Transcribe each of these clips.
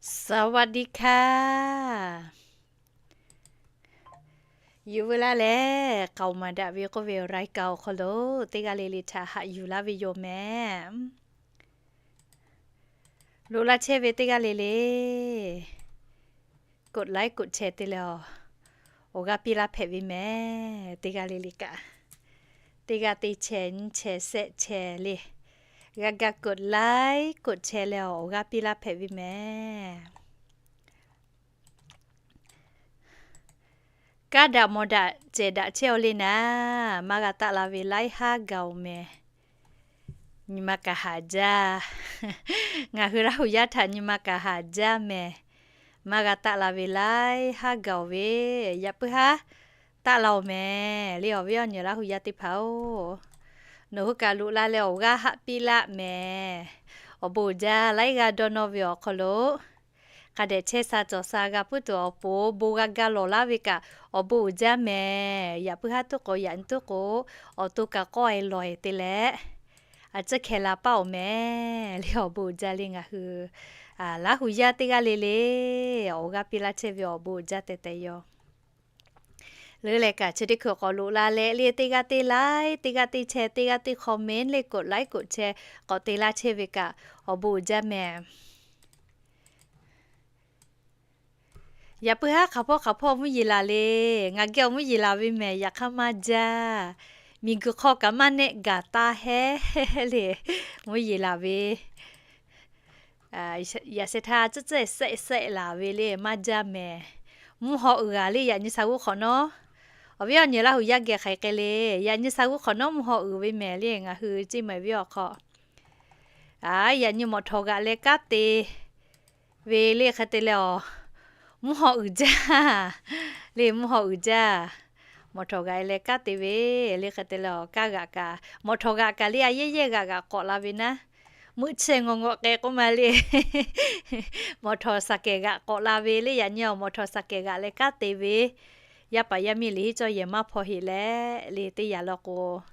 สวัสดีค่ะ Yuˬ veu laˇ leh, k'aoˍ maˍ daꞈ ve k'oˆ ve รายการ awˬ hk'aw lo teˇ g'aˇ le le htaꞈ haꞈ yuˬ laˇ ve yoˬ mehˍ. Loꞈ la chehˇ ve teˇ g'aˇ le le, กดไลค์ กดแชร์ te leh awˬ g'aˇ piˇ laˇ hpehꞈ ve mehˍ. Teˇ g'aˇ le le kaꞈ, teˇ g'aˇ teˇ แชร์ nyiˇ แชร์ share แชร์ le, g'a ga กดไลค์ กดแชร์ leh awˬ g'aˇ piˇ laˇ hpehꞈ ve mehˍ. Kaˇ daꞈ mawˬ daꞈ cehˬ daꞈ chehˇ aw le naˍ, maˇ g'a taˆ la ve laiˉ haˉ gaˬ-oˬ mehˍ. Nyi ma kaꞈ haˍ jaˇ. Ngaˬ hui Laˇ huˍ yaˇ htaꞈ nyi ma kaꞈ haˍ jaˇ mehˍ. Maˇ g'a taˆ la ve laiˉ haˉ gaˬ-oˬ ve, yaꞈ puiˉ haˉ taˆ la-oˬ mehˍ le, awˬ viˉ awˬ nyi Laˇ huˍ yaˇ teˇ hpaˍ-oˬ. Nawˬ hui kaꞈ loꞈ la leh awˬ g'aˇ haˆ piˇ laˆ mehˍ. Awˬ bon uiˍ jaˇ, laiˉ g'aˇ dawˇ nawˇ ve awˬ hk'aw lo hk'a dehꞈ chehˇ sha cawˬ sha g'a puiˉ tuˬ awˬ pon bon g'a ga lawˬ laˇ ve kaꞈ awˬ bon uiˍ jaˇ mehˍ. Yaꞈ puiˉ haˉ tuˉ k'o, yaꞈ nyi tuˉ k'o, awˬ to kaꞈ k'awˇ e lawˬ e te leh, a ciˉ hkeh la paˇ-oˬ mehˍ le, awˬ bon uiˍ jaˇ le ngaˬ hui Laˇ huˍ yaˇ teˇ g'aˇ le le awˬ g'aˇ piˇ laˇ chehˇ ve awˬ bon uiˍ jaˇ tehꞈ tehꞈ yoˬ. Leuˉ leh kaꞈ chi teˇ hkui k'awꞈ loꞈ la leh le, teˇ g'aˇ teˇ laiˉ, teˇ g'aˇ teˇ แชร์, teˇ g'aˇ teˇ คอมเมนต์ le กดไลค์ กดแชร์ k'awꞈ te laˇ chehˇ ve kaꞈ awˬ bon uiˍ jaˇ mehˍ. Yaꞈ puiˉ haˉ hk'aˬ hpawˇ hk'aˬ hpawˇ mvuhˇ yeˬ laˬ le. Ngaˬ geh awˬ mvuhˇ yeˬ laˬ ve mehˍ, yaꞈ hk'aˇ maˇ jaˇ. Miˬguiˬ hk'aw kaꞈ maˇ nehˆ gaˬ taˇ heˆ le, mvuhˇ yeˬ laˬ ve. Yaꞈ sheh htaˇ tcuhˉ tcuhˉ e shehˆ shehˆ laˬ ve le maˇ jaˇ mehˍ. Mvuhˇ haw uiˍ g'a le, yaꞈ nyi sha g'uˇ hk'awꞈ nawˉ, awˬ viˉ awˬ nyi Laˇ huˍ yaˇ geh hk'aiˬ hk'e le, yaꞈ nyi sha g'uˇ hk'awꞈ nawˉ mvuhˇ haw uiˍ ve mehˍ le ngaˬ hui Ceˇ mehˍ viˉ awˬ hk'aw. Yaꞈ nyi mawˬ htawˍ g'aꞈ leh kanˉ te ve le hk'e te leh awˬ, mvuhˇ haw uiˍ jaˇ le, mvuhˇ haw uiˍ jaˇ. Mawˬ htawˍ g'aꞈ leh kanˉ te ve le hk'e te leh awˬ, kanˉ g'aꞈ kaꞈ, mawˬ htawˍ g'aꞈ kaꞈ le a yehˇ yehˇ g'aꞈ g'aꞈ k'awꞈ la ve naˉ, meuˆ chehˇ ngawˬ ngawˬ k'ai k'oˆ ma le. Mawˬ htawˍ saˍ kehˬ g'aꞈ k'awꞈ la ve le, yaꞈ nyi awˬ mawˬ htawˍ saˍ kehˬ g'aꞈ leh kanˉ te ve, yaˇ paˍ yaˇ miˇ liꞈ henˇ cawˇ yehˬ maˇ hpaw heꞈ leh le teˇ yanˇ law k'o,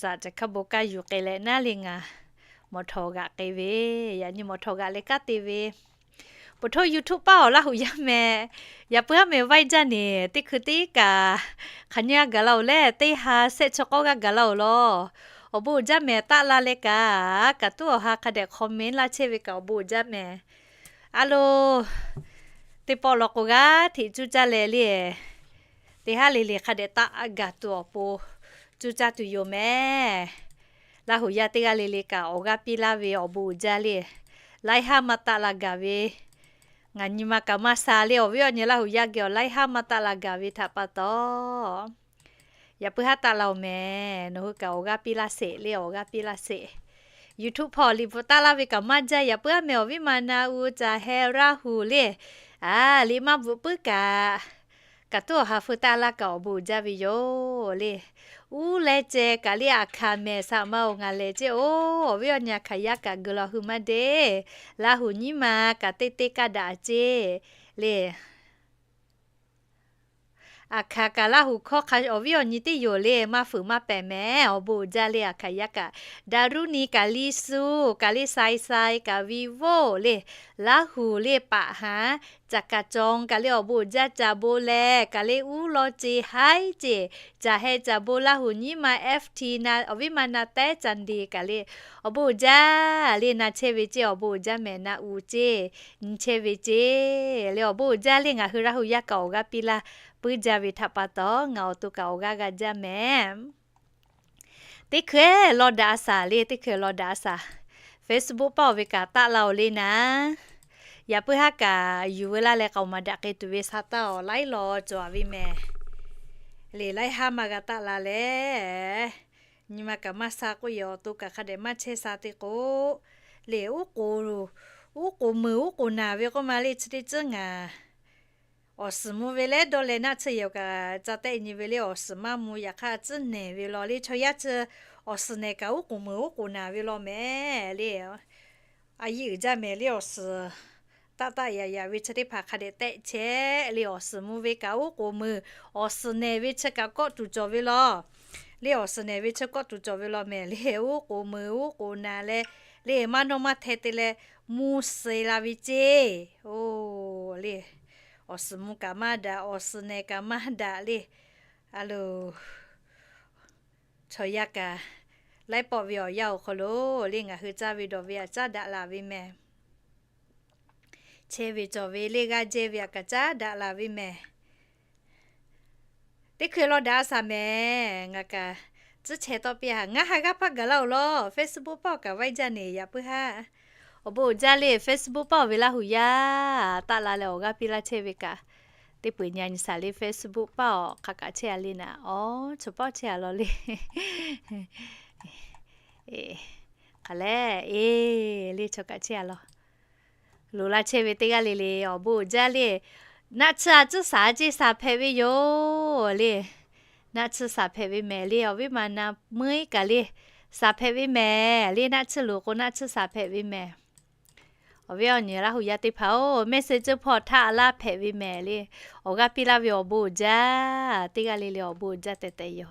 zaꞈ caˬ hkaˇ bon kaˇ yuˬ k'ai leh naˉ le ngaˬ mawˬ htawˍ g'aꞈ k'ai ve, yaꞈ nyi mawˬ htawˍ g'aꞈ leh kanˉ te ve. Poˬ htoˇ YouTube paˇ awˬ Laˇ huˍ yaˇ mehˍ. Yaꞈ puiˉ haˉ mehˍ vaiˇ jaˇ neˬ, teˇ hkui teˇ kaꞈ hk'aˬ nyi g'a gaˬ la-oˬ leh, teˇ ha shehˆ chi k'awˇ g'a gaˬ la-oˬ law. Awˬ bon uiˍ jaˇ mehˍ, taˆ la leh kaꞈ, kaꞈ tuˉ awˬ ha hk'a dehꞈ comment laˇ chehˇ ve kaꞈ awˬ bon uiˍ jaˇ mehˍ. A lo, teˇ pawˆ law k'o g'aˇ hteꞈ cuˇ caˇ leh le, teˇ haˉ le le hk'a dehꞈ taˆ gaˬ tuˬ awˬ pon cuˇ caˇ tuˬ yoˬ mehˍ. Laˇ huˍ yaˇ teˇ g'aˇ le le kaꞈ awˬ g'aˇ piˇ laˇ ve awˬ bon uiˍ jaˇ le. Laiˉ haˉ maˇ taˆ la gaˬ ve, ngaˬ nyi ma kaꞈ maˇ sha le, awˬ viˉ awˬ nyi Laˇ huˍ yaˇ geh awˬ laiˉ haˉ maˇ taˆ la gaˬ ve htaꞈ pa taw, yaꞈ puiˉ haˉ taˆ la-oˬ mehˍ. Nawˬ hui kaꞈ awˬ g'aˇ piˇ laˇ sheˍ le, awˬ g'aˇ piˇ laˇ sheˍ. YouTube hpawˇ liꞈ bvuhꞈ taˆ laˇ ve kaꞈ maˇ jaˇ, yaꞈ puiˉ haˉ mehˍ awˬ viˉ ma na u caˬ heh Laˇ huˍ le, a, liꞈ maˇ bvuhꞈ puiˉ kaꞈ, kaꞈ tuˉ awˬ ha feu taˆ laˇ kaꞈ awˬ bon uiˍ jaˇ ve yoˬ le. Uˉ leh ceh kaꞈ le, aˬ hkaˍ mehˍ shaꞈ ma-oˬ ngaˬ lehˬ ceˇ-oˬ, awˬ viˉ awˬ nyi aˬ hkaˍ yaˇ kaꞈ geu law hui maˇ deˇ. Laˇ huˍ nyiˇ ma kaꞈ teˇ teˇ kaˇ daꞈ ceˇ le. Aˬ hkaˍ kaꞈ Laˇ huˍ hkawˇ hk'a awˬ viˉ awˬ nyi teˇ yoˬ le, maˇ fuiˍ maˇ pehˍ mehˍ, awˬ bon uiˍ jaˇ le. Aˬ hkaˍ yaˇ kaꞈ, Daˍruˇniˍ kaꞈ, Liˇsuˆ kaꞈ le, Sai Sai kaꞈ, Vivo le, Laˇ huˍ le, paˍ haˍ, Caˍ kaˍ cawˬ kaꞈ le, awˬ bon uiˍ jaˇ. Caˍ bon leh kaꞈ le, uˉ law ceˇ haiˉ ceˇ, caˬ heh caˍ bon Laˇ huˍ nyiˇ ma, FT na awˬ viˉ ma na tehˉ Caˍ ndeˍ kaꞈ le, awˬ bon uiˍ jaˇ le. Na chehˇ ve ceˇ, awˬ bon uiˍ jaˇ mehˍ, na uˍ ceˇ, nyi chehˇ ve ceˇ le, awˬ bon uiˍ jaˇ le. Ngaˬ hui Laˇ huˍ yaˇ kaꞈ awˬ g'aˇ piˇ laˇ puiˉ jaˇ ve htaꞈ pa taw ngaˬ awˬ to kaꞈ awˬ g'aˇ g'a jaˇ mehˍ. Teˇ hkui law daꞈ a shaˍ le, teˇ hkui law daꞈ a shaˍ. Facebook paˇ-oˬ ve kaꞈ taˆ la-oˬ le naˍ. Yaꞈ puiˉ haˉ kaꞈ yuˬ veu laˇ leh k'aoˍ maˍ daꞈ k'ai tuˬ ve sha taˇ awˬ laiˉ law cawˬ a ve mehˍ. Le laiˉ haˉ maˇ g'a taˆ la leh, nyi ma kaꞈ maˇ sha k'oˆ yehˬ awˬ to kaꞈ hk'a dehꞈ maˇ chehˇ sha te k'o, le uˉ k'oˍ, uˉ k'oˍ meuˍ uˉ k'oˍ naˍ ve k'oˆ ma le, chi teˇ tcuhˉ ngaˬ awˬ suhˍ mvuh ve leh dawˇ leh naˆ tsuhˇ yehˬ kaꞈ ca tehˆ nyi ve le, awˬ suhˍ maˇ mvuh. Yaꞈ hk'aˇ tcuhˉ nehˬ ve law le, chaw yaˇ chi awˬ suhˍ nehˬ kaꞈ uˉ k'oˍ meuˍ uˉ k'oˍ naˍ ve law mehˍ le. A yiˇ uiˍ jaˇ mehˍ le, awˬ suhˍ taˆ taˆ yaꞈ yaꞈ ve chi teˇ hpaˍ hk'a dehꞈ tehˆ chehˇ le. Awˬ suhˍ mvuh ve kaꞈ uˉ k'oˍ meuˍ, awˬ suhˍ nehˬ ve chi kaꞈ kawˆ tuˬ cawˬ ve law le. Awˬ suhˍ nehˬ ve chi kawˆ tuˬ cawˬ ve law mehˍ le, uˉ k'oˍ meuˍ uˉ k'oˍ naˍ leh le maˇ nawˇ maˇ hteh te leh mvuhˇ suh la ve ceˇ. Oˬ le, awˬ suhˍ mvuh kaꞈ maˇ daꞈ, awˬ suhˍ nehˬ kaꞈ maˇ daꞈ le. A lo, chaw yaˇ kaꞈ laiˉ pawˆ ve awˬ yanˇ awˬ hk'aw lo le ngaˬ hui caˇ ve dawˬ ve aꞈ caˉ daꞈ la ve mehˍ. Chehˇ ve cawˬ ve le g'aˇ jehˇ ve aꞈ kaꞈ caˉ daꞈ la ve mehˍ. Teˇ hkui law daꞈ a shaˍ mehˍ. Ngaˬ kaꞈ tcuhˉ chehˇ tawˆ piˇ a. Ngaˬ ha g'aˇ hpaˇ gaˬ laˇ-oˬ lawˬ, Facebook paˆ awˬ kaꞈ vaiˇ jaˇ neˬ yaꞈ puiˉ haˉ. Awˬ bon uiˍ jaˇ le Facebook paˆ awˬ ve Laˇ huˍ yaˇ taˆ la leh awˬ g'aˇ piˇ laˇ chehˇ ve kaꞈ, teˇ peuˬ nyi a nyi shaˍ le Facebook paˆ awˬ hk'a kaꞈ chehˇ a le naˍ. Awˬ, chaw paˆ chehˇ a law le. Hk'aˬ lehˬ, e, le chaw kaꞈ chehˇ a law. Loꞈ la chehˇ ve teˇ g'aˇ le le awˬ bon uiˍ jaˇ le. Naˆ tsuhˇ a tcuhˉ shaˍ ceˇ shaˍ hpehꞈ ve yoˬ le. Naˆ tsuhˇ shaˍ hpehꞈ ve mehˍ le. Awˬ viˉ ma na meuˇ kaꞈ le shaˍ hpehꞈ ve mehˍ le. Naˆ tsuhˇ loˍ k'o naˆ tsuhˇ shaˍ hpehꞈ ve mehˍ. Awˬ viˉ awˬ nyi Laˇ huˍ yaˇ teˇ hpaˍ-oˬ, message hpawˇ htaˆ laˇ hpehꞈ ve mehˍ le. Awˬ g'aˇ piˇ laˇ ve awˬ bon uiˍ jaˇ. Teˇ g'aˇ le le awˬ bon uiˍ jaˇ tehꞈ tehꞈ yoˬ.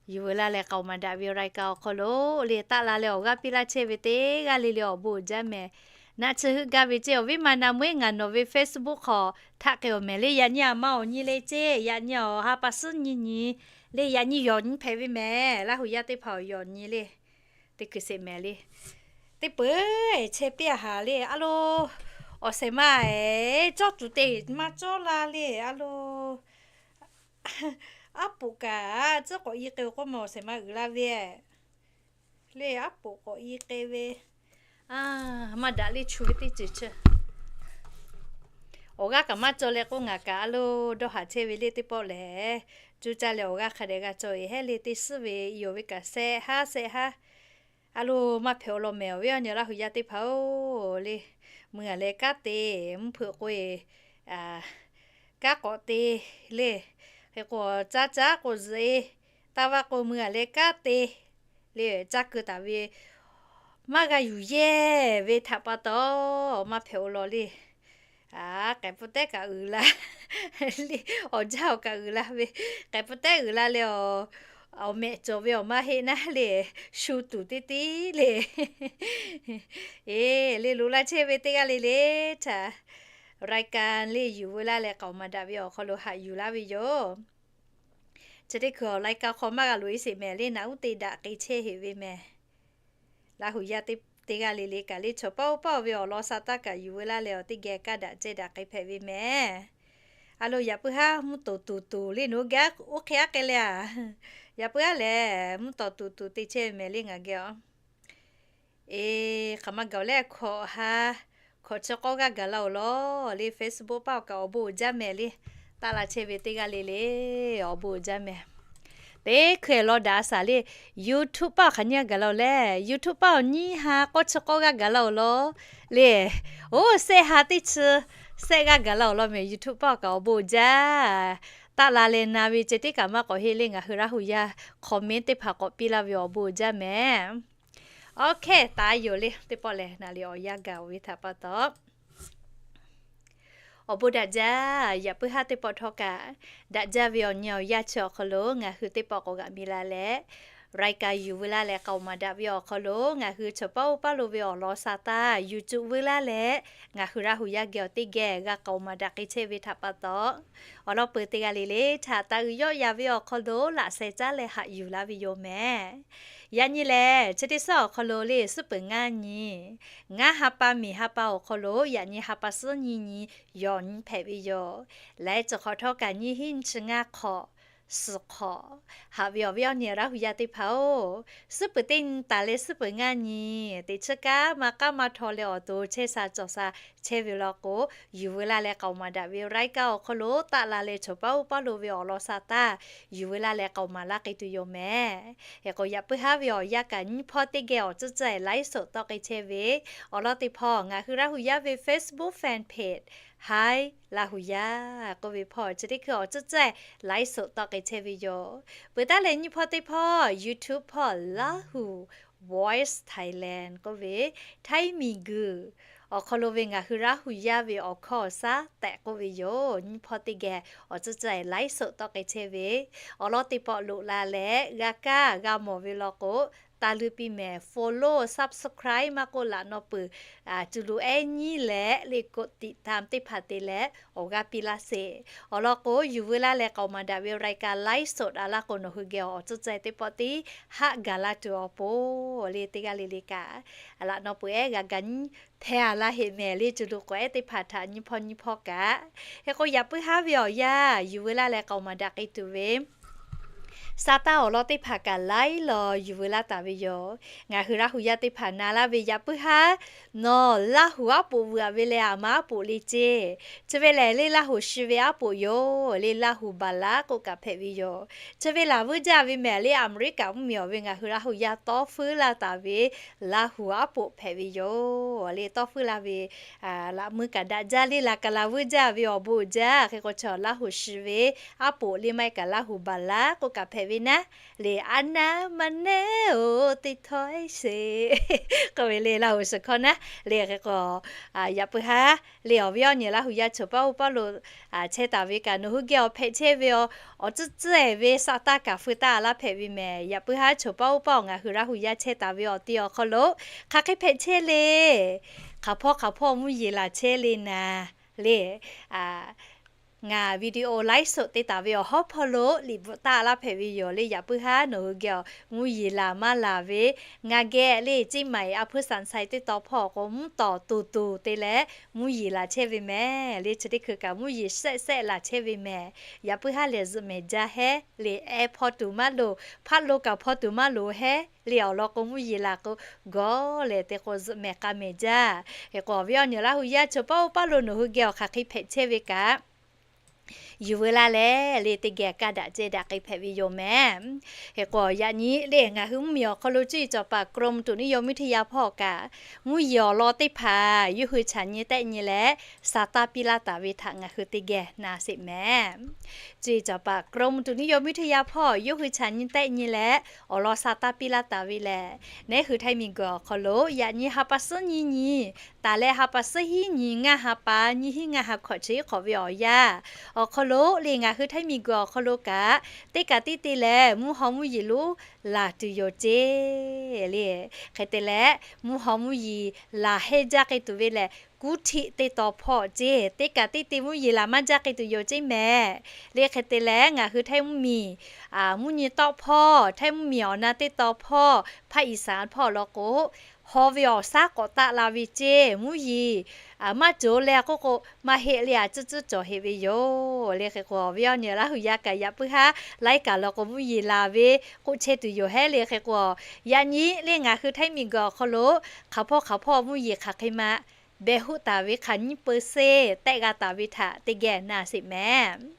Yuˬ veu laˇ leh k'aoˍ maˍ daꞈ ve รายการ awˬ hk'aw lo le taˆ la leh awˬ g'aˇ piˇ laˇ chehˇ ve teˇ g'aˇ le le awˬ bon uiˍ jaˇ mehˍ. Naˆ tsuhˇ heuˆ gaˇ ve ceˇ awˬ viˉ ma na meuˇ ngaˬ nawˬ ve Facebook hk'aw htaˆ k'ai awˬ mehˍ le. Yaꞈ nyi a ma awˬ nyi le ceˇ, yaꞈ nyi awˬ ha pa suhˉ nyi nyi le, yaꞈ nyi yawˬ nyi hpehꞈ ve mehˍ. Laˇ huˍ yaˇ teˇ hpaˍ awˬ yawˬ nyi le. Teˇ hkui sheˍ mehˍ le. Teˇ peuˬ chehˇ piˇ a haˍ le a lo. Awˬ shehˍ ma cawˇ tuˬ te maˇ cawˇ la le a lo. Aˉ poꞈ kaꞈ tcuhˉ k'awꞈ i k'ai k'oˆ ma awˬ shehˍ ma uiˍ la ve le. Aˉ poꞈ k'awꞈ i k'ai ve. Maˇ daꞈ le chu ve teˇ ceuˬ chi. Awˬ g'aˇ kaꞈ maˇ cawˬ leh k'oˆ ngaˬ kaꞈ a lo dawˇ haˍ chehˇ ve le teˇ pawˆ lehˬ, cuˇ caˇ leh awˬ g'aˇ hk'a dehꞈ g'a cawˬ-e hehˉ le teˇ suhˉ ve i awˬ ve kaꞈ shehˆ haˉ shehˆ haˉ. A lo maˇ hpehꞈ awˬ lawn mehˍ awˬ viˉ awˬ nyi Laˇ huˍ yaˇ teˇ hpaˍ-oˬ le. Mui a leh kanˉ te, mvuhˇ hpeuꞈ k'o e, kanˉ k'awꞈ te le. Hk'e k'o caˇ caˉ k'o zuhꞈ e, taˇ vaˇ k'o mui a leh kanˉ te le, caˇ keu taˍ ve maˇ g'a yuˬ yehˇ ve htaꞈ pa taw, maˇ hpehꞈ awˬ lawn le. K'ehˬ pfuhˇ tehˉ kaꞈ uiˍ la le, awˬ jaˇ awˬ kaꞈ uiˍ la ve, k'ehˬ pfuhˇ tehˉ uiˍ la leh awˬ, awˬ mehꞈ cawˬ ve awˬ maˇ heˆ naˉ le, shu tuˬ teˇ tiˉ le. E, le loꞈ la chehˇ ve teˇ g'aˇ le le htaꞈ รายการ le yuˬ veu laˇ leh k'aoˍ maˍ daꞈ ve awˬ hk'aw lo haꞈ yuˬ laˇ ve yoˬ. Chi teˇ hkui awˬ รายการ hk'aw maˇ g'a loꞈ e sheˍ mehˍ le naꞈ uˉ te daꞈ k'ai chehˇ heꞈ ve mehˍ. Laˇ huˍ yaˇ teˇ g'aˇ le le kaꞈ le chaw paˆ oˇ paˆ ve awˬ lawn sha taˇ kaꞈ yuˬ veu laˇ leh awˬ teˇ geh kaˇ daꞈ ceh daꞈ k'ai hpehꞈ ve mehˍ. A lo yaꞈ puiˉ haˉ mvuhˇ tawˍ tuˬ tuˬ le nawˬ hui geh oˇ hk'e aˉ k'ai le a. Yaꞈ puiˉ haˉ lehˬ mvuhˇ tawˍ tuˬ tuˬ te chehˇ ve mehˍ le ngaˬ geh a. E, hk'aˬ ma gaˬ leh hkawꞈ ha, hkawꞈ chi k'awˇ g'aˇ gaˬ la-oˬ lawˬ le Facebook paˆ awˬ kaꞈ awˬ bon uiˍ jaˇ mehˍ le. Taˆ la chehˇ ve teˇ g'aˇ le le awˬ bon uiˍ jaˇ mehˍ. Teˇ hkui law daꞈ a shaˍ le. YouTube paˆ awˬ hk'aˬ nyiˇ g'aˇ gaˬ la-oˬ leh, YouTube paˆ awˬ nyiˇ ha k'awˇ chi k'awˇ g'aˇ gaˬ la-oˬ lawˬ le. Oˇ shehˆ ha teˇ chi, shehˆ g'aˇ gaˬ la-oˬ lawˬ mehˍ. YouTube paˆ awˬ kaꞈ awˬ bon uiˍ jaˇ. Taˆ la leh na ve ceh tiˉ kaꞈ maˇ k'awꞈ heˆ le ngaˬ hui Laˇ huˍ yaˇ comment teˇ hpaˍ k'awꞈ piˇ laˇ ve awˬ bon uiˍ jaˇ mehˍ. Oˇ hkehˇ taˍ yoˬ le teˇ pawˆ lehˬ naˍ liꞈ awˬ yanˇ gaˬ-oˬ ve htaꞈ pa taw, awˬ bon daꞈ jaˇ. Yaꞈ puiˉ haˉ teˇ pawˆ htawˇ kaꞈ daꞈ jaˇ ve awˬ nyi awˬ yanˇ chi awˬ hk'aw lo ngaˬ hui teˇ pawˆ k'awꞈ g'aꞈ mi la leh, รายการ yuˬ veu laˇ leh k'aoˍ maˍ daꞈ ve awˬ hk'aw lo ngaˬ hui chaw paˆ oˇ paˆ lo ve awˬ lawn sha taˇ YouTube veu laˇ leh, ngaˬ hui Laˇ huˍ yaˇ geh awˬ teˇ geh g'a k'aoˍ maˍ daꞈ k'ai chehˇ ve htaꞈ pa taw, awˬ lawn peuˬ teˇ g'aˇ le le htaꞈ taˍ uiˍ yawˆ yan ve awˬ hk'aw lo laꞈ sheh caˉ leh haꞈ yuˬ laˇ ve yoˬ mehˍ. Yaꞈ nyi lehˬ chi teˇ suhˉ awˬ hk'aw lo le suhˉ peuˬ ngaˇ nyi, ngaˇ ha pa miˬ ha pa awˬ hk'aw lo yaꞈ nyi ha pa suhˉ nyi nyi yawˬ nyi hpehꞈ ve yoˬ. Laiˉ ceuˬ hk'awꞈ htawˇ kaꞈ nyiˇ hinˉ nyi chi ngaˇ hk'awꞈ suhˍ hk'awꞈ. Haꞈ ve awˬ viˉ awˬ nyi Laˇ huˍ yaˇ teˇ hpaˍ-oˬ, suhˉ peuˬ teˇ nyi taˍ leh suhˉ peuˬ ngaˇ nyi, teꞈ chiˉ kaˉ maˇ k'aˉ maˇ htaw leh awˬ to chehˇ sha cawˬ sha chehˇ ve law k'o, yuˬ veu laˇ leh k'aoˍ maˍ daꞈ ve รายการ awˬ hk'aw lo taˆ la leh chaw paˆ oˇ paˆ lo ve awˬ lawn sha taˇ yuˬ veu laˇ leh k'aoˍ maˍ laˇ k'ai tuˬ yoˬ mehˍ. Hk'e k'o yaꞈ puiˉ haˉ ve awˬ yanˇ kaꞈ nyiˇ hpawˇ teˇ geh awˬ tcuhˉ tcuhˉ-ehˍ ไลฟ์สด tawˆ k'ai chehˇ ve awˬ lawn teˇ hpawˇ ngaˬ hui Laˇ huˍ yaˇ ve Facebook fanpage Hi Laˇ huˍ yaˇ k'oˆ ve hpawˇ chi teˇ hkui awˬ tcuhˉ tcuhˉ-ehˍ ไลฟ์สด tawˆ k'ai chehˇ ve yoˬ. Peuˬ taˉ leh nyiˇ hpawˇ teˇ hpawˇ YouTube hpawˇ Laˇ huˍ Voice Thailand k'oˆ ve, htaiˇ miˬguiˬ awˬ hk'aw lo ve ngaˬ hui Laˇ huˍ yaˇ ve awˬ hkawˇ awˬ shaˉ tehꞈ k'oˆ ve yoˬ. Nyiˇ hpawˇ teˇ geh awˬ tcuhˉ tcuhˉ-ehˍ ไลฟ์สด tawˆ k'ai chehˇ ve awˬ lawn teˇ pawˆ loꞈ la leh g'a kaˇ g'a mawˬ ve law k'o, taˇ leuˇ piˇ mehˍ. Follow, subscribe maˇ k'oˆ laꞈ naw peuˬ, cuˬ loꞈ ehˉ nyiˉ leh le กดติดตาม teˇ hpaˍ te leh awˬ g'aˇ piˇ laˇ sheˍ. Awˬ lawn k'o, yuˬ veu laˇ leh k'aoˍ maˍ daꞈ ve รายการ ไลฟ์สด a laˇ k'o, nawˬ hui geh awˬ tcuhˇ tcuhˇ teˇ pawˆ tiˉ haˆ gaˬ laˇ tuˬ awˬ pon le, teˇ g'aˇ le le kaꞈ laꞈ naw peuˬ ehˉ g'a ga nyiˉ hpehˇ a laˇ heˆ mehˍ le. Cuˬ loꞈ k'awꞈ ehˉ teˇ hpaˍ htaꞈ nyiˇ hpawˇ nyiˇ hpawˇ kaꞈ. Hk'e k'o, yaꞈ puiˉ haˉ ve awˬ yanˇ yuˬ veu laˇ leh k'aoˍ maˍ daꞈ k'ai tuˬ ve sa taˇ awˬ lawn teˇ hpaˍ kaꞈ laiˉ law yuˬ veu laˇ taˍ ve yoˬ. Ngaˬ hui Laˇ huˍ yaˇ teˇ hpaˍ na laˇ ve yaꞈ puiˉ haˉ, nawˬ Laˇ huˍ aˉ poꞈ vuiˬ a ve leh aˬ ma aˉ poꞈ le ceˇ. Chi ve lehˬ le Laˇ huˍ shi ve aˉ poꞈ yoˬ le, Laˇ huˍ baˬ laˉ k'oˆ kaꞈ hpehꞈ ve yoˬ. Chi ve laˬ vuiˇ jaˇ ve mehˍ le, Aˍmeˍriˆkaꞈ mvuhˇmiˬ awˬ ve ngaˬ hui Laˇ huˍ yaˇ tawˇ feuˉ laˇ taˍ ve Laˇ huˍ aˉ poꞈ hpehꞈ ve yoˬ le. Tawˇ feuˉ laˇ ve laꞈ meuˇ kaꞈ daꞈ jaˇ le, laˬ kaꞈ laˬ vuiˇ jaˇ ve awˬ bon uiˍ jaˇ. Hk'e k'o, chaw Laˇ huˍ shi ve aˉ poꞈ le maˇ heˆ kaꞈ Laˇ huˍ baˬ laˉ k'oˆ kaꞈ hpehꞈ ve naˉ le, a naˉ ma neˉ oˬ teˇ htawˇ sheˍ k'oˆ ve le, Laˇ huˍ shiˍ hkawˇ naˉ le. Hk'e k'o, yaꞈ puiˉ haˉ le awˬ viˉ awˬ nyi Laˇ huˍ yaˇ choˬ paˉ oˇ paˉ lo chehˇ taˍ ve kaꞈ, nawˬ hui geh awˬ hpehꞈ chehˇ ve awˬ tcuhˇ tcuhˇ ehˍ ve sa taˇ kaꞈ feu taˇ a laˇ hpehꞈ ve mehˍ. Yaꞈ puiˉ haˉ choˬ paˉ oˇ paˉ awˬ ngaˬ hui Laˇ huˍ yaˇ chehˇ taˍ ve awˬ ti awˬ hk'aw lo hk'aˬ hk'e hpehꞈ chehˇ le. Hk'aˬ hpawˇ hk'aˬ hpawˇ mvuhˇ yeˬ laˬ chehˇ le naˍ le. Ngaˬ video ไลฟ์สด te taˍ ve awˬ hawˉ hpawˇ lo liꞈ bvuhꞈ taˇ a laˇ hpehꞈ ve yoˬ le. Yaꞈ puiˉ haˉ nawˬ hui geh awˬ mvuhˇ yeˬ laˬ maˇ laˬ ve, ngaˬ geh le Ceˇ maiˍ a hpuiˇ Saˍ Saiˍ teˇ taw hpawˇ k'o, mvuhˇ tawˍ tuˬ tuˬ te leh mvuhˇ yeˬ laˬ chehˇ ve mehˍ le. Chi teˇ hkui kaꞈ mvuhˇ yeˬ shehˆ shehˆ laˬ chehˇ ve mehˍ. Yaꞈ puiˉ haˉ lehˬ zuhꞈ mehˍ jaˇ hehˉ le. Ehˉ hpawˇ tuˬ maˇ loˍ, hpaˆ lo kaꞈ hpawˇ tuˬ maˇ loˍ hehˉ le. Awˬ lawn k'o, mvuhˇ yeˬ laˬ k'o gawˬ lehˬ te k'o zuhꞈ mehˍ k'a mehˍ jaˇ. Hk'e k'o, awˬ viˉ awˬ nyi Laˇ huˍ yaˇ choˬ paˉ oˇ paˉ lo nawˬ hui geh awˬ hk'aˬ hk'e hpehꞈ chehˇ ve kaꞈ, yuˬ veu laˇ leh le teˇ geh kaˇ daꞈ ceh daꞈ k'ai hpehꞈ ve yoˬ mehˍ. Hk'e k'o, yaꞈ nyi le ngaˬ hui mvuhˇmiˬ awˬ hk'aw lo cuˇ yiˍ cawˬ paˍ กรมอุตุนิยมวิทยา hpawˇ kaꞈ, mvuhˇ yeˬ awˬ lawn teˇ hpaˍ yawˇ hui chaꞈ nyi tehˆ nyi leh sa taˇ piˇ laˇ taˍ ve htaꞈ ngaˬ hui teˇ geh na sheˍ mehˍ. Cuˇ yiˍ cawˬ paˍ กรมอุตุนิยมวิทยา hpawˇ yawˇ hui chaꞈ nyi tehˆ nyi leh awˬ lawn sa taˇ piˇ laˇ taˍ ve lehˬ, neˉ hui Htaiˇ miˬguiˬ awˬ hk'aw lo yaꞈ nyi ha pa suhˉ nyiˇ nyi taˍ leh ha pa suhˉ hiˉ nyi ngaˇ ha pa nyiˇ hinˉ ngaˇ ha hkawꞈ chi iˉ hk'awꞈ ve awˬ yanˇ awˬ hk'aw lo le ngaˬ hui Htaiˇ miˬguiˬ awˬ hk'aw lo kaꞈ, teˇ kaꞈ teˇ te lehˬ mvuhˇ haw mvuhˇ yeˬ lonˉ laˬ tuˬ yoˬ ceˇ le. Hk'e te leh, mvuhˇ haw mvuhˇ yeˬ laˬ hehnˇ jaˇ k'ai tuˬ ve lehˬ, kuˉ htiˆ teˇ taw hpawˇ ceˇ. Teˇ kaꞈ teˇ te mvuhˇ yeˬ laˬ maˇ jaˇ k'ai tuˬ yoˬ ceˇ mehˍ le. Hk'e te leh, ngaˬ hui Htaiˇ mvuhˇmiˬ mvuhˇ nyi tawˆ hpawˇ, Htaiˇ mvuhˇmiˬ awˬ na teˇ taw hpawˇ, hpaˆ iˍ saˍ hpawˇ law k'o, haw ve awˬ shaˉ k'awꞈ taˆ la ve ceˇ. Mvuhˇ yeˬ maˇ cawˬ leh k'oˆ k'o, maˇ heˆ le, a tcuhˉ tcuhˉ cawˬ heˆ ve yoˬ le. Hk'e k'o, awˬ viˉ awˬ nyi Laˇ huˍ yaˇ kaꞈ yaꞈ puiˉ haˉ laiˉ kaꞈ law k'o mvuhˇ yeˬ laˬ ve k'oˆ chehˇ tuˬ yoˬ hehˉ le. Hk'e k'o, yaꞈ nyi le ngaˬ hui Htaiˇ miˬguiˬ awˬ hk'aw lo hk'aˬ hpawˇ hk'aˬ hpawˇ mvuhˇ yeˬ hk'aˬ hk'e ma beh hoˆ taˍ ve hk'aˬ nyiˇ เปอร์เซ็นต์ tehˆ g'a taˍ ve htaꞈ teˇ geh na sheˍ mehˍ.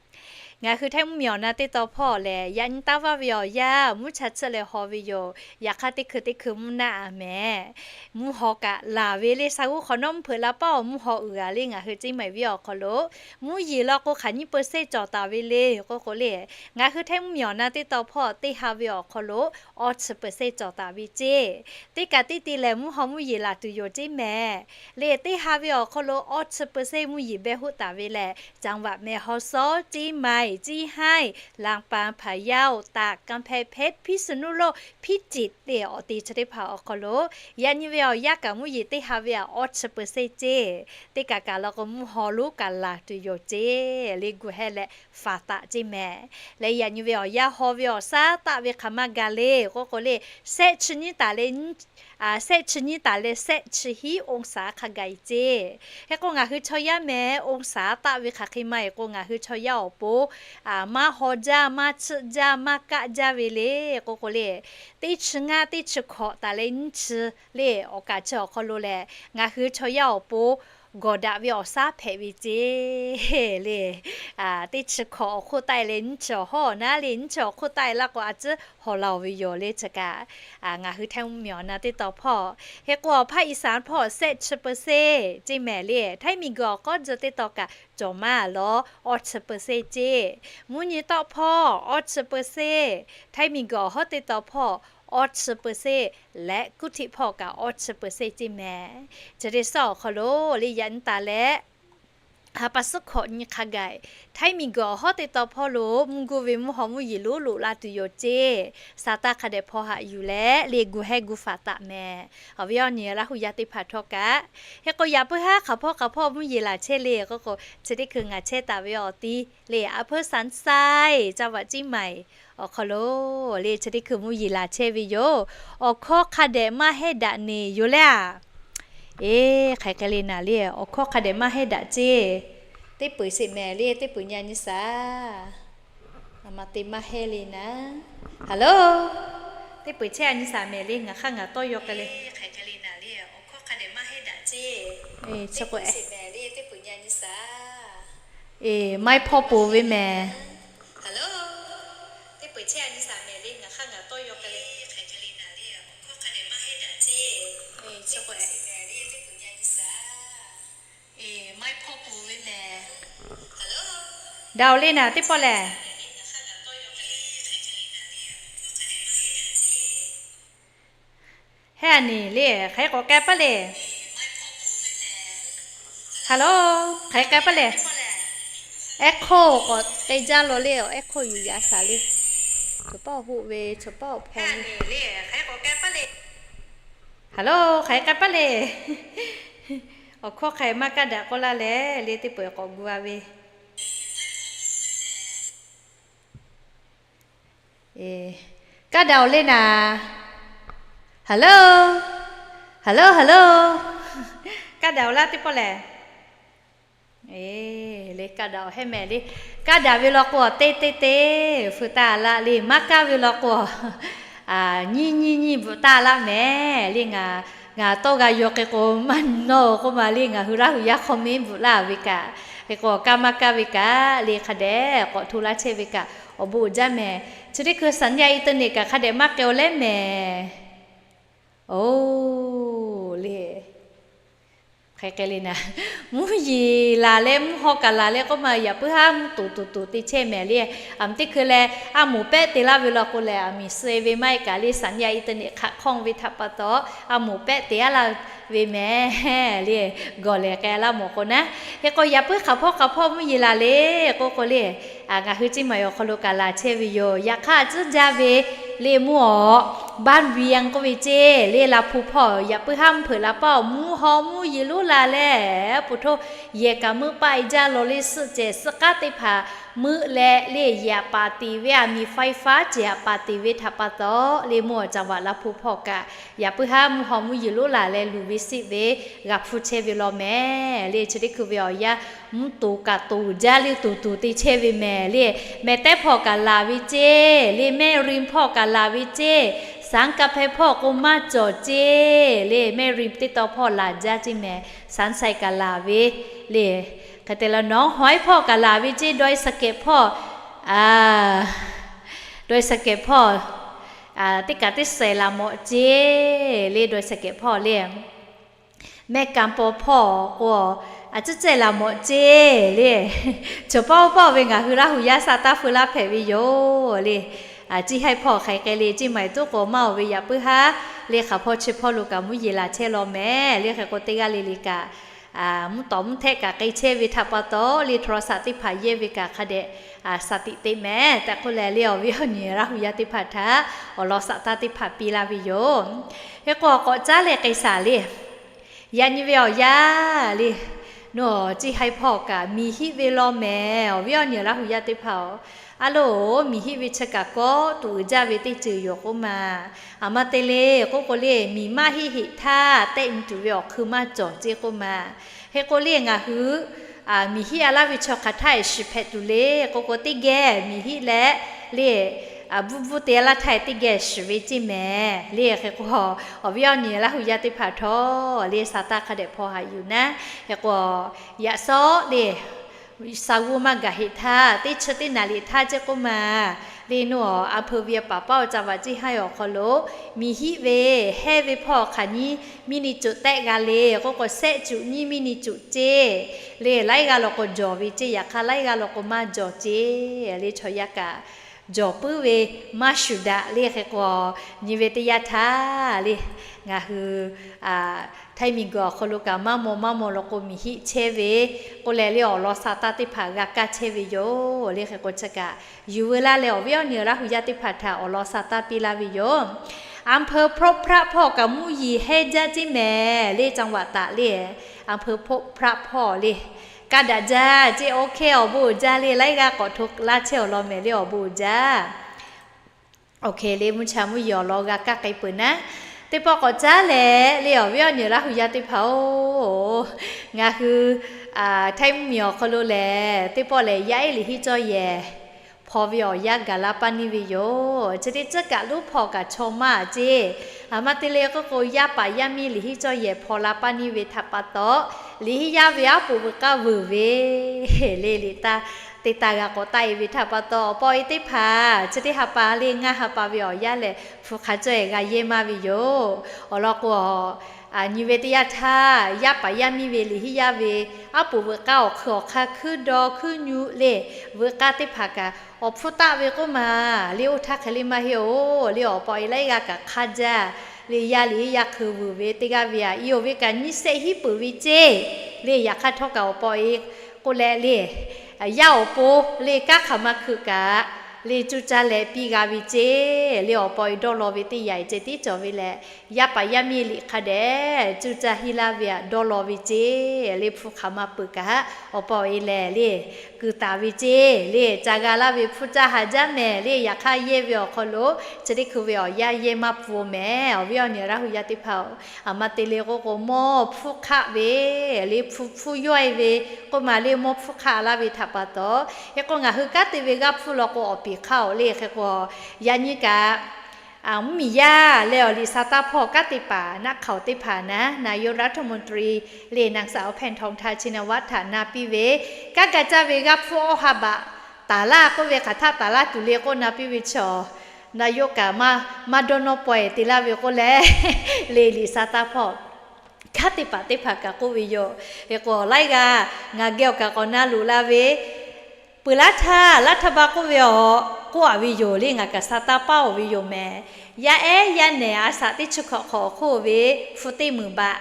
Ngaˬ hui Htaiˇ mvuhˇmiˬ awˬ na teˇ taw hpawˇ lehˬ, yaꞈ nyi taˇ vaˇ ve awˬ yanˇ mvuhˇ cha chiˆ leh haw ve yoˬ. Yaꞈ hk'aˇ teˇ hkui teˇ hkui mvuhˇ naˆ a mehˍ. Mvuhˇ haw kaꞈ laˬ ve le, sha g'uˇ hk'awꞈ nawˉ mvuhˇ hpeuꞈ la paˉ awˬ mvuhˇ haw uiˍ a le ngaˬ hui Ceˇ maiˍ venˇ awˬ hk'aw lo mvuhˇ yeˬ law k'o hk'aˬ nyiˇ เปอร์เซ็นต์ cawˬ taˍ ve le k'oˆ k'o le, ngaˬ hui Htaiˇ mvuhˇmiˬ awˬ na teˇ taw hpawˇ teˇ ha ve awˬ hk'aw lo awˇ chi เปอร์เซ็นต์ cawˬ taˍ ve ceˇ. Teˇ kaꞈ teˇ te lehˬ mvuhˇ haw mvuhˇ yeˬ laˬ tuˬ yoˬ ceˇ mehˍ le. Teˇ ha ve awˬ hk'aw lo awˇ chi เปอร์เซ็นต์ mvuhˇ yeˬ beh hoˆ taˍ ve lehˬ, จังหวัดแม่ฮ่องสอน, Ceˇ maiˍ, Ceˇ haiˇ, ลำปาง, พะเยา, ตาก, กำแพงเพชร, พิษณุโลก, พิจิตร le awˬ te chi teˇ hpaˍ awˬ hk'aw lo yaꞈ nyi ve awˬ yanˇ kaꞈ mvuhˇ yeˬ teˇ ha ve a awˇ chi เปอร์เซ็นต์ ceˇ. Teˇ kaꞈ kaꞈ law k'o mvuhˇ haw lonˉ kaꞈ laˬ tuˬ yoˬ ceˇ le, gu heh leh faˍ taˍ ceˇ mehˍ. Leh yaꞈ nyi ve awˬ yanˇ haw ve awˬ shaˉ taˆ ve hk'aˬ maˇ ga le k'oˆ k'o le, shehˆ chi nyiˇ taˍ le shehˆ chi nyiˇ taˍ leh shehˆ chi hiˉ องศา hk'a gaˬ e ceˇ. Hk'e k'o ngaˬ hui chaw yaˇ mehˍ องศา taˆ ve hk'aˬ hk'e ma e k'o ngaˬ hui chaw yaˇ awˬ pon maˇ haw jaˇ, maˇ chiˆ jaˇ, maˇ kaˆ jaˇ ve le k'oˆ k'o le, teˇ chi ngaˇ teˇ chi hkawꞈ taˍ leh nyiˇ chi le awˬ kaˍ chi awˬ hk'aw lo lehˬ ngaˬ hui chaw yaˇ awˬ pon gawˬ daꞈ ve awˬ shaˉ hpehꞈ ve ceˇ le. Teˇ chi hkawꞈ awˬ hk'oˆ taˆ e leh nyiˇ chi awˬ hawˉ awˬ naˉ le, nyiˇ chi awˬ hk'oˆ taˆ e laˇ k'o a ciˉ hawˍ la oˬ ve yoˬ le. Chi kaꞈ ngaˬ hui Htaiˇ mvuhˇmiˬ awˬ na teˇ taw hpawˇ, hk'e k'o awˬ hpaˇ iˍ saˍ hpawˇ shehˆ chi เปอร์เซ็นต์ ceˇ mehˍ le. Htaiˇ miˬguiˬ awˬ k'awˉ jeh teˇ taw kaꞈ cawˬ maˇ lawˬ awˇ chi เปอร์เซ็นต์ ceˇ. Mvuhˇ nyi tawˆ hpawˇ awˇ chi เปอร์เซ็นต์, Htaiˇ miˬguiˬ awˬ hawˉ teˇ taw hpawˇ awˇ chi เปอร์เซ็นต์ leh kuˉ htiˆ hpawˇ kaꞈ awˇ chi เปอร์เซ็นต์ ceˇ mehˍ. Chi teˇ suhˉ awˬ hk'aw lo le yaꞈ nyi taˍ leh ha pa suhˉ hkawꞈ nyi hk'a gaˬ, htaiˇ miˬguiˬ awˬ hawˉ teˇ taw hpawˇ lo mvuhˇ guˇ ve mvuhˇ haw mvuhˇ yeˬ lonˉ loꞈ la tuˬ yoˬ ceˇ. Saˍtanˍ hk'a dehꞈ hpaw haꞈ yuˬ leh le gu hehˇ gu faˍ taˍ mehˍ. Awˬ viˉ awˬ nyi Laˇ hu yaˇ teˇ hpaˍ htawˇ kaꞈ, hk'e k'o yaꞈ puiˉ haˉ hk'aˬ hpawˇ hk'aˬ hpawˇ mvuhˇ yeˬ laˬ chehˇ le k'oˆ k'o, chi teˇ hkui ngaˬ chehˇ taˍ ve awˬ ti le, a hpeuˇ Saˍnˍ saiˍ caˇ vaꞈ ciˉ maiˍ awˬ hk'aw lo le chi teˇ hkui mvuhˇ yeˬ laˬ chehˇ ve yoˬ. Awˬ hkawˇ hk'a dehꞈ maˇ heˆ daꞈ neˬ yoˬ le a. Eˬ, hk'aˬ hk'e le naˍ le, awˬ hkawˇ hk'a dehꞈ maˇ heˆ daꞈ ceˇ. Teˇ peuˬ sheˍ mehˍ le, teˇ peuˬ nyi a nyi saˍ. A ma te maˇ heˆ le naˍ. Hello, teˇ peuˬ chehˇ a nyi saˍ mehˍ le, ngaˬ hk'aˇ ngaˬ tawˇ yaw k'ai le. Eˬ, chi k'o eˬ, maiˇ hpawˇ poˬ ve mehˍ. Daꞈ-oˬ le naˍ teˇ pawˆ lehˬ. Heˆ a neˬ le, hk'aˬ hk'e k'awꞈ k'ai paˇ le. Hello, hk'aˬ hk'e k'ai paˇ le. Ehˉ hk'oˆ k'awꞈ te jaˇ law le, ehˉ hk'oˆ yuˬ yaꞈ shaˍ le. Chaw paˉ awˬ hoˆ ve, chaw paˉ awˬ hpaw ve. Hello, hk'aˬ hk'e k'ai paˇ le. Awˬ hkawˇ hk'aˬ hk'e maˇ kaˇ daꞈ k'oˆ laˇ le, le teˇ peuˬ k'awꞈ gu a ve. Kaˇ daꞈ-oˬ le naˍ. Hello, hello, hello. Kaˇ daꞈ-oˬ laˇ teˇ pawˆ lehˬ. Eˬ, le kaˇ daꞈ-oˬ heˆ mehˍ le. Kaˇ daꞈ ve law k'o, teˇ teˇ teˇ feu taˇ laˇ le. Maˇ kaˇ ve law k'o, nyiˇ nyiˇ nyiˇ bvuhꞈ taˇ laˇ mehˍ le. Ngaˬ, ngaˬ tawˇ g'a yaw hk'e k'o maˇ nyi nawˇ k'oˆ ma le. Ngaˬ hui Laˇ hu yaˇ hk'aw mehˉ bvuhꞈ laˇ ve kaꞈ, hk'e k'o kaˇ maˇ kaˇ ve kaꞈ le, hk'a dehꞈ k'awꞈ hto laˇ chehˇ ve kaꞈ awˬ bon uiˍ jaˇ mehˍ. Chi teˇ hkui saˍ yaˇ internet kaꞈ hk'a dehꞈ maˇ k'ai-o leh mehˍ. Oˬ le, hk'e hk'e le naˍ, mvuhˇ yeˬ laˬ leh mvuhˇ haw kaꞈ laˬ leh k'oˆ ma, yaꞈ puiˉ haˉ mvuhˇ toˍ toˍ toˍ te chehˇ mehˍ le. A meuˍ teˇ hkui leh a moˍ pehˆ te laˇ ve law k'o lehˬ, a miˍ suh-e ve maˇ heˆ kaꞈ le, saˍ yaˇ internet hk'aꞈ hk'awˇ ve htaꞈ pa taw a moˍ pehˆ te a laˇ ve mehˍ le. Gawˬ lehˬ k'ai laˇ mawˬ k'o naˉ, hk'e k'o yaꞈ puiˉ hk'aˬ hpawˇ hk'aˬ hpawˇ mvuhˇ yeˬ laˬ le k'oˆ k'o le, ngaˬ hui Ciˇ Maiˍ awˬ hk'aw lo kaꞈ laˬ chehˇ ve yoˬ. Yaꞈ hk'aˇ a tcuhˉ jaˇ ve le mvuhˇ awˬ Ban Vieng k'oˆ ve ceˇ le, Laˇ hpu hpawˇ yaꞈ puiˉ haˉ mvuhˇ hpeuꞈ la paˇ awˬ mvuhˇ haw mvuhˇ yeˬ lonˉ la leh, po htoˇ yehˬ kaꞈ meuˆ paˆ e jaˇ law le, suhˆ cehˬ suhˆ k'aˉ teˇ hpaˍ meuˆ leh le, yehˬ paˍ tiˍ ve a miˍ faiˍ faˉ cehˬ a paˍ tiˍ ve htaꞈ pa taw le, mvuhˇ awˬ caˍ vaꞈ Laˇ hpu hpawˇ kaꞈ yaꞈ puiˉ haˉ mvuhˇ haw mvuhˇ yeˬ lonˉ la leh luˬ ve siˆ ve g'a hpu chehˇ ve law mehˍ le. Chi teˇ hkui ve awˬ yanˇ mvuhˇ toˍ kaꞈ toˍ jaˇ le, toˍ toˍ te chehˇ ve mehˍ le. Mehˍ tehˉ hpawˇ kaꞈ laˬ ve ceˇ le, Mehˆ Riˇ hpawˇ kaꞈ laˬ ve ceˇ, Saˍ Ka Hpeh hpawˇ k'o maˇ cawˬ ceˇ le, Mehˆ Riˇ teˇ taw hpawˇ laˬ jaˇ ceˇ mehˍ, Saˍ Sai kaꞈ laˬ ve le. Hk'e te leh Nawˉ Hawˉ hpawˇ kaꞈ laˬ ve ceˇ, Dawˇ Sa Kehꞈ hpawˇ, Dawˇ Sa Kehꞈ hpawˇ teˇ kaꞈ teˇ sehˍ laˬ mawꞈ ceˇ le, Dawˇ Sa Kehꞈ hpawˇ le. Mehˆ Kanˍ Paw hpawˇ k'o, a ciˉ cehˇ laˬ mawꞈ ceˇ le. Chaw paˉ oˇ paˆ ve ngaˬ hui Laˇ hu yaˇ sa taˇ feu laˇ hpehꞈ ve yoˬ le. Ciˇ Haiˇ hpawˇ hk'aˬ hk'e le, Ciˇ Maiˍ tuˉ k'o maˇ oˬ ve yaꞈ puiˉ haˉ le, hk'aˬ hpawˇ chi hpawˇ lo kaꞈ mvuhˇ yeˬ laˬ chehˇ law mehˍ le. Hk'e k'o teˇ g'aˇ le le kaꞈ mvuhˇ tawˍ mvuhˇ htehˆ kaꞈ k'ai chehˇ ve htaꞈ pa taw le, โทรศัพท์ teˇ hpaˍ yehˇ ve kaꞈ hk'a dehꞈ shaˍ tiꞈ te mehˍ tehꞈ k'oˆ leh le, awˬ viˉ awˬ nyi Laˇ hu yaˇ teˇ hpaˍ htaꞈ awˬ lawn shaꞈ taˇ teˇ hpaˍ piˇ laˇ ve yoˬ. Hk'e k'o k'awꞈ caˉ leh k'ai shaˍ le. Yaꞈ nyi ve awˬ yanˇ le, nawˬ Ciˇ Haiˇ hpawˇ kaꞈ miˬ hiˆ ve law mehˍ, awˬ viˉ awˬ nyi Laˇ hu yaˇ teˇ hpaˍ-oˬ. A loˬ, miˬ hiˆ ve chi kaꞈ kawˆ tuꞈ uiˍ jaˇ ve teˇ ceuˬ yoˬ k'oˆ ma. A ma te le k'oˆ k'o le, miˬ maˇ hiˆ heꞈ htaˇ tehˆ nyi tuˬ ve awˬ hk'eun maˇ cawˬ ceˇ k'oˆ ma. Hk'e k'o le ngaˬ hui miˬ hiˆ a laˇ ve chaw hk'aˬ htaˇ eˬ shiˍ hpehꞈ tuˬ le k'oˆ k'o, teˇ geh miˬ hiˆ leh le bvuhˇ bvuhˇ te a laˇ htaˇ teˇ geh shiˍ ve ceˇ mehˍ le. Hk'e k'o, awˬ viˉ awˬ nyi Laˇ hu yaˇ teˇ hpaˍ htawˇ le, shaˍ taˇ hk'a dehꞈ hpaw haꞈ yuˬ naˉ. Hk'e k'o, yaꞈ shawˉ le, sa g'uˇ maˇ gaˬ heꞈ htaˇ teˇ chi teˇ naˍ liꞈ htaˇ ceˇ k'oˆ ma. Le nuˇ awˬ a hpeu ve paˍ paˉ awˬ caˍ vaꞈ Ciˇ Haiˇ awˬ hk'aw lo miˬ hiˆ ve, hehˇ ve hpawˇ hk'aˬ nyiˇ miˇ ni cuꞈ tehˆ g'a le k'oˆ k'o, shehˆ cuꞈ nyiˇ miˇ ni cuꞈ ceˇ. Le laiˉ g'aˇ law k'o jawˬ ve ceˇ, yaꞈ hk'aˇ laiˉ g'aˇ law k'o maˇ jawˬ ceˇ. Le chaw yaˇ kaꞈ jawˬ puiˉ ve maˇ shuˍ daꞈ le. Hk'e k'o, nyi ve teˇ yanˇ htaˇ le, ngaˬ hui htaiˇ miˬguiˬ awˬ hk'aw lo kaꞈ maˇ maw maˇ maw law k'o, miˬ hiˆ chehˇ ve k'oˆ leh le, awˬ lawn sa taˇ teˇ hpaˍ g'a kaˇ chehˇ ve yoˬ le. Hk'e k'o, chi kaꞈ yuˬ veu laˇ leh awˬ viˉ awˬ nyi Laˇ hu yaˇ teˇ hpaˍ htaꞈ awˬ lawn sa taˇ piˇ laˇ ve yoˬ. อำเภอพบพระ hpawˇ kaꞈ mvuhˇ yiˍ hehnˇ jaˇ ceˇ mehˍ le, จังหวัดตาก le, อำเภอพบพระ hpawˇ le, kaˇ daꞈ jaˇ ceˇ. Awˬ hk'e awˬ bon uiˍ jaˇ le, laiˉ g'aˇ k'awꞈ hto laˇ chehˇ awˬ lawn mehˍ le, awˬ bon uiˍ jaˇ. Awˬ hk'e le, mvuhˇ cha mvuhˇ yiˍ awˬ lawn g'a kaˇ k'ai peuˬ naˉ, teˇ pawˆ k'awꞈ caˉ leh le, awˬ viˉ awˬ nyi Laˇ hu yaˇ teˇ hpaˍ-oˬ, ngaˬ hui htaiˇ mvuhˇ miˬ awˬ hk'aw lo lehˬ, teˇ pawˆ lehˬ yaˇ ehˉ liꞈ hiˆ cawˇ yehˬ hpaw ve awˬ yanˇ gaˬ la paˇ neˇ ve yoˬ. Chi teˇ tcuhˉ kaꞈ luˉ hpaw kaꞈ chaw maˇ ceˇ. Aˬ ma te le k'oˆ k'o, yaˇ paˍ yaˇ miˇ liꞈ hiˆ cawˇ yehˬ hpaw la paˇ neˇ ve htaꞈ pa taw, liꞈ hiˆ yaˇ ve aˉ poꞈ veuꞈ k'aˇ vuiˬ ve le, liꞈ taˇ te taˍ g'a k'awꞈ taˆ e ve htaꞈ pa taw, awˬ pa awˬ e teˇ hpaˍ chi teˇ ha pa le, ngaˇ ha pa ve awˬ yanˇ lehˬ, hpu hk'a cawˇ e g'a yehˇ maˇ ve yoˬ. Awˬ lawn k'o, nyi ve teˇ yanˇ htaˇ, yaˇ paˍ yaˇ miˇ ve liꞈ hiˆ yaˇ ve aˉ poꞈ veuꞈ k'aˇ awˬ hk'eun awˬ hk'aˇ hkuiˉ daw hkuiˉ nyu le, veuꞈ k'aˇ teˇ hpaˍ kaꞈ awˬ hpfuhˇ taˆ ve k'oˆ ma le, oˇ htaˇ hk'e le maˇ heˆ-oˬ le, awˬ pa awˬ e laiˉ g'aˇ kaꞈ hk'aˇ jaˇ le, yaˇ liꞈ hiˆ yaˇ hk'eun vuiˬ ve teˇ g'aˇ ve aꞈ, i awˬ ve kaꞈ nyiˇ sehˆ hiˉ peuˬ ve ceˇ le. Yaꞈ hk'aˇ htawˇ kaꞈ awˬ pa awˬ e k'oˆ leh le, yaˇ awˬ pon le kanˉ hk'aˬ ma hkui kaꞈ le, cuˇ caˇ leh piˇ g'a ve ceˇ le. Awˬ pa awˬ e dawˇ law ve teˇ yanˇ ceh tiˉ cawˬ ve lehˬ, yaˇ paˍ yaˇ miˇ liꞈ hk'a dehꞈ cuˇ caˇ hiˇ laˇ ve aꞈ dawˇ law ve ceˇ le. Hpu hk'aˬ ma peuˬ kaꞈ, awˬ pa awˬ e lehˬ le, kuiˬ taˍ ve ceˇ le. Ca g'a laˇ ve hpu caˇ haˍ jaˇ mehˍ le. Yaꞈ hk'aˇ yehˇ ve awˬ hk'aw lo chi teˇ hkui ve awˬ yanˇ yehˇ maˇ pfuhˇ mehˍ. Awˬ viˉ awˬ nyi Laˇ hu yaˇ teˇ hpaˍ-oˬ, aˬ ma te le k'oˆ k'o, mawˇ hpfuhˇ hk'aˆ ve le, hpu hpfuhˇ yawˇ e ve k'oˆ ma le, mawˇ hpfuhˇ hk'aˆ laˇ ve htaꞈ pa taw, hk'e k'o ngaˬ hui kanˉ te ve g'aˇ hpfuhˇ law k'o, awˬ piˍ hk'aˇ-oˬ le. Hk'e k'o, yaꞈ nyi kaꞈ mvuhˇ miˬ yaˇ leh awˬ liꞈ sa taˇ hpawˇ kanˉ te paˍ naˆ hk'aoˍ teˇ hpaˍ naˉ, นายกรัฐมนตรี le นางสาว แพทองธาร ชินวัตร htaꞈ na piˇ ve, kanˉ ga caˇ ve g'aˇ hpfuhˇ awˇ ha baꞈ taˍ laˇ k'oˆ ve hk'aˬ htaˇ taˍ laˇ tuˬ le k'oˆ na piˇ ve chaw, naˆ yoˇ kaꞈ maˇ dawˇ nawˇ pawehˬ te laˇ ve k'oˆ leh le, liꞈ sa taˇ hpawˇ kanˉ te paˍ teˇ hpaˍ kaꞈ k'oˆ ve yoˬ. Hk'e k'o laiˉ g'aˇ ngaˬ geh awˬ kaꞈ k'awꞈ na loꞈ la ve, peuˬ laˇ htaˇ รัฐบาล k'oˆ ve awˬ k'oˆ a ve yoˬ le, ngaˬ kaꞈ sa taˇ paˇ-oˬ ve yoˬ mehˍ. Yaˇ ehˉ yaˇ nehˬ a shaꞈ teˇ chi hkawꞈ hk'awꞈ awˬ hk'oˆ ve hpu teˇ meunˍ baꞈ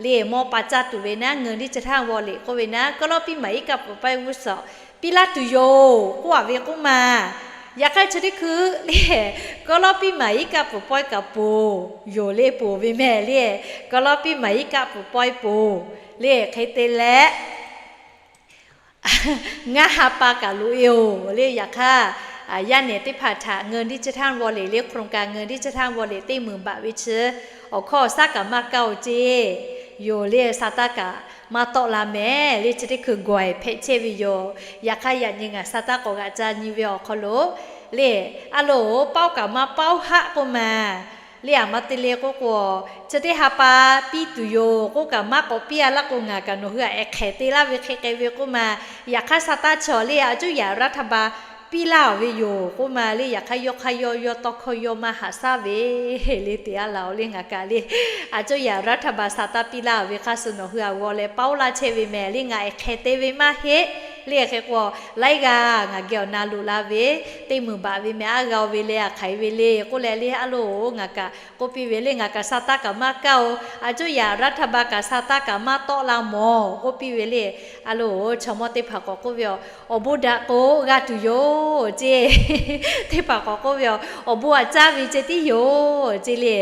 le, mawˇ pa caˇ tuˬ ve naˉ, เงินดิจิทัลวอลเล็ต k'oˆ ve naˉ, กอลลาร์ ปีใหม่ iˉ kaˆ pfuhˍ pawehˇ g'uˇ suhˍ piˇ laˇ tuˬ yoˬ k'oˆ a ve k'oˆ ma. Yaꞈ hk'aˇ chi teˇ hkui le, กอลลาร์ ปีใหม่ iˉ kaˆ pfuhˍ pawehˇ kaꞈ poˬ yoˬ le, poˬ ve mehˍ le, กอลลาร์ ปีใหม่ iˉ kaˆ pfuhˍ pawehˇ poˬ le. Hk'e te leh ngaˇ ha pa kaꞈ loꞈ e-oˬ le. Yaꞈ hk'aˇ yaˇ nehˬ teˇ hpaˍ htaꞈ เงินดิจิทัลวอลเล็ต le, โครงการ เงินดิจิทัลวอลเล็ต teˇ meunˍ baꞈ ve chi awˬ hkawˇ awˬ shaˉ kaꞈ maˇ kaˇ-oˬ ceˇ yoˬ le, sa taˇ kaꞈ maˇ tawˆ la mehˍ le, chi teˇ hkui gawˬ ehˍ hpehꞈ chehˇ ve yoˬ. Yaꞈ hk'aˇ yaꞈ nyi ngaˬ sa taˇ k'awꞈ g'aꞈ ca nyi ve awˬ hk'aw lo le, a loˍ paoˉ kaꞈ maˇ paoˉ haˆ k'oˆ ma le, aˬ ma te le k'oˆ k'o, chi teˇ ha pa piˇ tuˬ yoˬ k'oˆ kaꞈ maˇ k'awꞈ piˇ a laˇ k'o, ngaˬ kaꞈ nawˬ hui aꞈ ehˍ hk'ehˍ te laˇ ve hk'e k'ai ve k'oˆ ma. Yaꞈ hk'aˇ sa taˇ chaw le, a cuˇ yaꞈ รัฐบาล piˇ laˇ-oˬ ve yoˬ k'oˆ ma le. Yaꞈ hk'aˇ yawˇ hk'aˇ yawˇ yawˇ tawˇ hkawˇ yawˇ maˇ haꞈ shaˉ ve le, te a laˬ-oˬ le, ngaˬ kaꞈ le, a cuˇ yaꞈ รัฐบาล sa taˇ piˇ laˇ-oˬ ve hk'a shuˍ nawˬ hui aꞈ g'aw leh paoˉ laˇ chehˇ ve mehˍ le, ngaˬ ehˍ hk'ehˍ te ve maˇ heˆ le. Hk'e k'o laiˉ g'aˇ ngaˬ geh awˬ na loꞈ la ve, teˇ meunˍ baꞈ ve mehˍ, aˉ g'a-oˬ ve le, aˬ hk'aiˍ ve le k'oˆ leh le, a loˍ ngaˬ kaꞈ k'oˆ piˇ ve le, ngaˬ kaꞈ sa taˇ kaꞈ maˇ kaˇ-oˬ, a cuˇ yaꞈ รัฐบาล kaꞈ sa taˇ kaꞈ maˇ tawˆ la mawˬ k'oˆ piˇ ve le. A loˍ chaw mawˇ teˇ hpaˍ k'awꞈ k'oˆ ve, Awˬ bon daꞈ k'o g'a tuˬ yoˬ ceˇ. Teˇ hpaˍ k'awꞈ k'oˆ ve, Awˬ bon aꞈ caˇ ve ceh tiˉ yoˬ ceˇ le.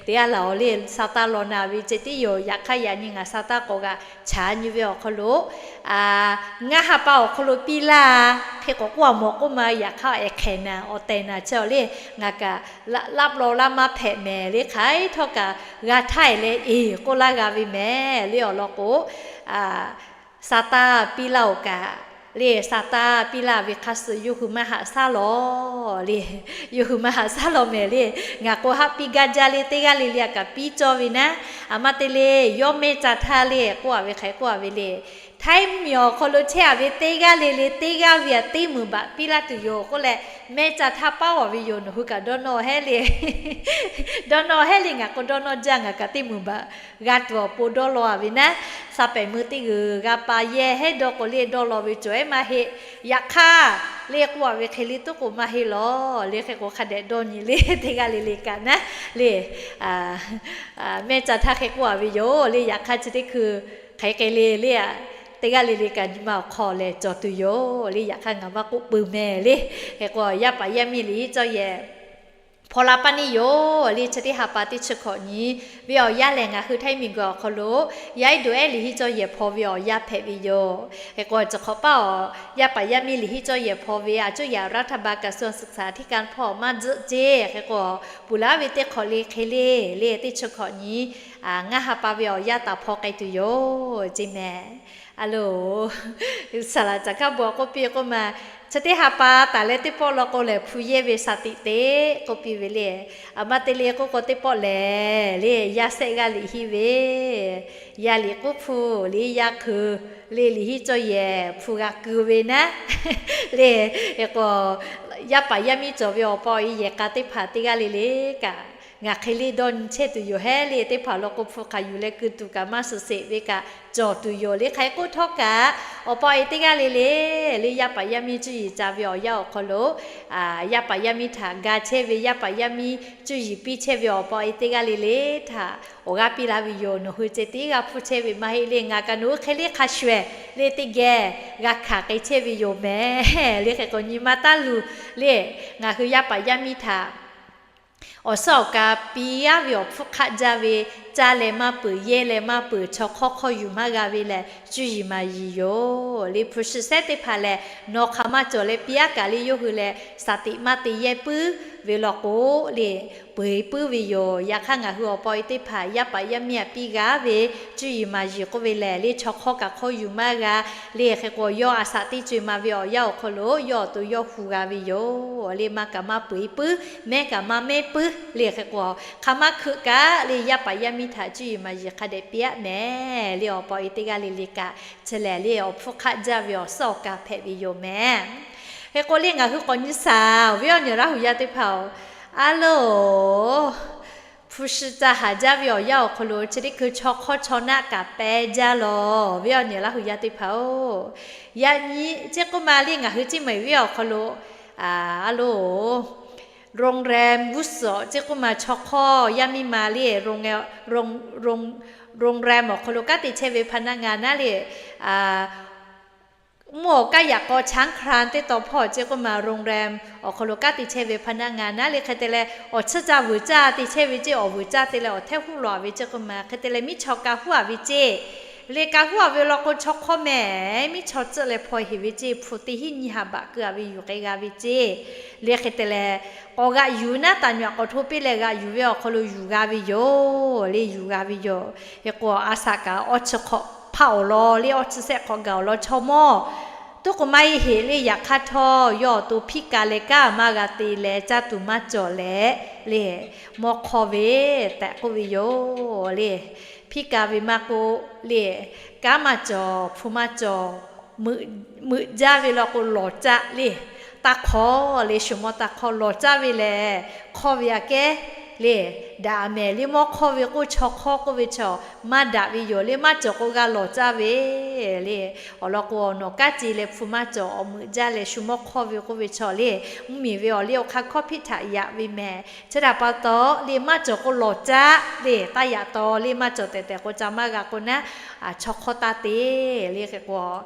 Te a laˬ-oˬ le, sa taˇ law na ve ceh tiˉ yoˬ. Yaꞈ hk'aˇ yaꞈ nyi ngaˬ sa taˇ k'awꞈ g'aꞈ ca nyi ve awˬ hk'aw lo, ngaˇ ha pa awˬ hk'aw lo piˇ laˇ, hk'e k'awꞈ k'oˆ a mawˬ k'oˆ ma. Yaꞈ hk'aˇ ehˍ hk'ehˍ naˍ awˬ tehˬ naˍ chehˇ-oˬ le, ngaˬ kaꞈ laˇ laˇ law laˇ maˇ hpehꞈ mehˍ le, hk'aˬ hk'e htawˇ kaꞈ g'a htaˇ e leh eˬ k'oˆ laˇ g'a ve mehˍ le. Awˬ lawn k'o, sa taˇ piˇ laˇ-oˬ kaꞈ le, sa taˇ piˇ laˇ ve hk'a shuˍ yawˇ hui maˇ haꞈ shaˉ lawˬ le. Yawˇ hui maˇ haꞈ shaˉ lawˬ mehˍ le. Ngaˬ k'o haˆ piˇ gaˇ jaˇ le, teˇ g'aˇ le le aꞈ kaꞈ piˇ cawˇ ve naˉ, aˬ ma te le, yawˇ mehˇ ca htaˇ le k'oˆ a ve hk'aˬ hk'e k'oˆ a ve le, Htaiˇ mvuhˇmiˬ awˬ hk'aw lo chehˇ-a ve teˇ g'aˇ le le teˇ g'aˇ ve-a teˇ meunˍ baꞈ piˇ laˇ tuˬ yoˬ k'oˆ leh, mehˇ ca htaˇ paˉ-aˬ ve yoˬ. Nawˬ hui kaꞈ dawˇ nawˇ hehˉ le, dawˇ nawˇ hehˉ le, ngaˬ k'o dawˇ nawˇ jaˇ, ngaˬ kaꞈ teˇ meunˍ baꞈ g'a tuˬ awˬ pon dawˇ law-a ve naˉ. Sa pehˍ mui teˇ g'uiˬ g'a pa yehˇ hehˉ dawˇ k'o le dawˇ law ve cawˬ ehˉ maˇ heˆ. Yaꞈ hk'aˇ le k'oˆ-a ve hk'e le tuˉ k'o maˇ heˆ lawˬ le. Hk'e k'o hk'a dehꞈ dawˇ nyi le teˇ g'aˇ le le kaꞈ naˉ le, mehˇ ca htaˇ hk'e k'oˆ-a ve yoˬ le. Yaꞈ hk'aˇ chi teˇ hkui hk'aˬ hk'e le le teˇ g'aˇ le le kaꞈ nyi ma awˬ hk'aw lehˬ cawˬ tuˬ yoˬ le. Yaꞈ hk'aˇ ngaˬ maˇ k'oˆ peuˬ mehˍ le. Hk'e k'o yaˇ paˍ yaˇ miˇ liꞈ hiˉ cawˇ yehˬ hpaw la paˇ neˇ yoˬ le. Chi teˇ ha pa teˇ chi hkawꞈ nyi ve awˬ yanˇ lehˬ, ngaˬ hui Htaiˇ miˬguiˬ awˬ hk'aw lo yaˇ ehˉ do ehˉ liꞈ hiˉ cawˇ yehˬ hpaw ve awˬ yanˇ hpehꞈ ve yoˬ. Hk'e k'o chi hk'awꞈ paˇ awˬ yaˇ paˍ yaˇ miˇ liꞈ hiˉ cawˇ yehˬ hpaw ve a cuˇ yaꞈ รัฐบาลกระทรวงศึกษาธิการ hpawˇ maˇ tzuhˆ ceˇ. Hk'e k'o puˬ laˉ ve teˇ hk'awꞈ le hk'e le le teˇ chi hkawꞈ nyi ngaˇ ha pa ve awˬ yanˇ taˍ hpaw k'ai tuˬ yoˬ ceˇ mehˍ. A loˬ, saˍ laˍ caˬ hkaˇ bon k'oˆ piˇ k'oˆ ma, chi teˇ ha pa taˍ leh teˇ pawˆ law k'o lehˬ hpu yehˇ ve shaˍ tiꞈ teꞈ k'oˆ piˇ ve le. A ma te le k'oˆ k'o teˇ pawˆ lehˬ le yaˇ sehˆ g'aˇ liꞈ hiˉ ve, yaˇ liꞈ k'uˉ hpu le yaˇ hkui le liꞈ hiˉ cawˇ yehˬ hpu g'a ku ve naˉ le. Hk'e k'o yaˇ paˍ yaˇ miˇ cawˬ ve awˬ pa awˬ e yehˬ k'a teˇ hpaˍ teˇ g'aˇ le le kaꞈ ngaˬ hk'e le dawˇ nyi chehˇ tuˬ yoˬ hehˉ le. Teˇ hpaˍ law k'o hpu hk'aˬ yuˬ leh ku tuˬ kaꞈ maˇ suhˍ sheˍ ve kaꞈ cawˬ tuˬ yoˬ le. Hk'aˬ hk'e k'oˆ htawˇ kaꞈ awˬ pa awˬ e teˇ g'aˇ le le le yaˇ paˍ yaˇ miˇ cuˇ yiˍ ca ve awˬ yanˇ awˬ hk'aw lo yaˇ paˍ yaˇ miˇ htaꞈ ga chehˇ ve, yaˇ paˍ yaˇ miˇ cuˇ yiˍ piˇ chehˇ ve awˬ pa awˬ e teˇ g'aˇ le le htaꞈ awˬ g'aˇ piˇ laˇ ve yoˬ. Nawˬ hui ceh tiˉ g'a hpuˇ chehˇ ve maˇ heˆ le. Ngaˬ kaꞈ nawˬ hui hk'e le hk'a shuˍ ehˍ le teˇ geh g'a hkanˍ k'ai chehˇ ve yoˬ mehˍ le. Hk'e k'o nyi ma taˇ luˬ le. Ngaˬ hui yaˇ paˍ yaˇ miˇ htaꞈ awˬ suhˉ awˬ ka piˇ-a ve awˬ hpfuhˇ hk'aˆ jaˇ ve, caˇ leh maˇ peuˬ, yehˇ leh maˇ peuˬ, chaw hk'awˇ hk'awˇ yuˬ maˇ g'a ve lehˬ cuˇ yiˍ maˍ yiˍ yoˬ le. Hpu shi sehˉ teˇ hpaˍ lehˬ nawˬ hk'aˬ maˇ cawˬ leh piˇ-a kaꞈ le yawˇ hui lehˬ shaˍ tiꞈ maˇ te yehˇ puiˉ ve law k'o le peuˬ puiˉ ve yoˬ. Yaꞈ hk'aˇ ngaˬ hui awˬ pa awˬ e teˇ hpaˍ yaˇ paˍ yaˇ miˇ-a piˇ g'a ve cuˇ yiˍ maˍ yiˍ k'oˆ ve lehˬ le chaw hk'awˇ kaꞈ hk'awˇ yuˬ maˇ g'a le. Hk'e k'o yawˇ a shaꞈ teˇ co-e ma ve awˬ yanˇ awˬ hk'aw lo yawˇ awˬ to yawˇ hu g'a ve yoˬ le. Maˇ kaꞈ maˇ peuˬ-e puiˉ, mehˉ kaꞈ maˇ mehˉ puiˉ le. Hk'e k'o hk'aˬ maˇ hkeuꞈ kaꞈ le yaˇ paˍ yaˇ miˇ htaꞈ cuˇ yiˍ maˍ yiˍ hk'a dehꞈ piˇ-a mehˍ le. Awˬ pa awˬ e teˇ g'aˇ le le kaꞈ chi lehˬ le awˬ hpfuhˇ hk'aˆ jaˇ ve awˬ suhˉ awˬ ka hpehꞈ ve yoˬ mehˍ. Hk'e k'o le ngaˬ hui k'awꞈ nyi shaˍ-oˬ ve awˬ nyi Laˇ huˍ yaˇ teˇ hpaˍ-oˬ, a loˬ, hpu shi ca haˍ jaˇ ve awˬ yanˇ awˬ hk'aw lo chi teˇ hkui chaw hk'awˇ chaw naˆ kaꞈ pehˇ jaˇ lawˬ ve awˬ nyi Laˇ huˍ yaˇ teˇ hpaˍ-oˬ, yaꞈ nyi chi k'oˆ ma le ngaˬ hui ciˇ mehˍ ve awˬ hk'aw lo a loˬ โรงแรม g'uˇ suhˍ chi k'oˆ ma chaw hk'awˇ yaˇ miˇ ma le โรงแรม awˬ hk'aw lo kanˉ te chehˇ ve พนักงาน naˉ le mvuhˇ awˬ kanˉ yaꞈ k'aw ช้างคลาน teˇ taw hpawˇ chi k'oˆ ma โรงแรม awˬ hk'aw lo kanˉ te chehˇ ve พนักงาน naˉ le hk'e te leh awˬ chiˇ caˇ vuiˬ caˇ te chehˇ ve ceˇ. Awˬ vuiˬ caˇ te leh awˬ htehˇ huˉ lawˬ-a ve chi k'oˆ ma hk'e te leh miˇ chaw ka huˉ-a ve ceˇ. Le ka huˉ-a ve law k'o chaw hk'awˇ mehˍ miˇ chaw tcuhˆ leh hpaw heˍ ve ceˇ. Hpu teˇ hinˉ nyiˇ ha baꞈ keu-a ve yuˬ k'ai g'a ve ceˇ. Le hk'e te leh k'awꞈ g'aꞈ yuˬ naˉ taˍ nyi-a k'awꞈ hto piˇ leh g'aꞈ yuˬ ve awˬ hk'aw lo yuˬ g'a ve yoˬ le. Yuˬ g'a ve yoˬ. Hk'e k'o a shaꞈ kaꞈ awˇ chi hk'awꞈ hpaˇ awˬ lawn le awˇ chi sehˆ hk'awꞈ gaˬ awˬ lawn chaw mawˇ tuˉ k'o maˇ heˆ heˆ le. Yaꞈ hk'aˇ htawˇ yawˇ awˬ to hpiˇ ka leh kanˉ maˇ g'a te leh caˇ tuˬ maˇ cawˬ leh le mawˇ hk'awˇ ve tehꞈ k'oˆ ve yoˬ le. Hpiˇ ka ve maˇ k'oˆ le, kanˉ maˇ cawˬ hpu maˇ cawˬ, meuꞈ jaˇ ve law k'o lawˬ caˆ le. Taˇ hk'awˇ le shu mawˇ taˇ hk'awˇ lawˬ caˆ ve lehˬ hk'awˇ ve aꞈ kehˉ le daꞈ mehˍ le. Mawˇ hk'awˇ ve k'oˆ chaw hk'awˇ k'oˆ ve chaw maˇ daꞈ ve yoˬ le. Maˇ cawˬ k'o g'a lawˬ caˆ ve le. Awˬ lawn k'o awˬ nawˬ kanˉ ce leh hpu maˇ cawˬ awˬ meuꞈ jaˇ leh shu mawˇ hk'awˇ ve k'oˆ ve chaw le mvuhˇmiˬ ve awˬ le awˬ hk'aˇ hkawˇ hpiˆ htaꞈ yaꞈ ve mehˍ. Chi htaꞈ pa taw le maˇ cawˬ k'o lawˬ caˆ le. Taˇ yaꞈ taw le maˇ cawˬ tehꞈ tehꞈ k'o ca maˇ g'a k'o naˉ, chaw hk'awˇ taˇ te le. Hk'e k'o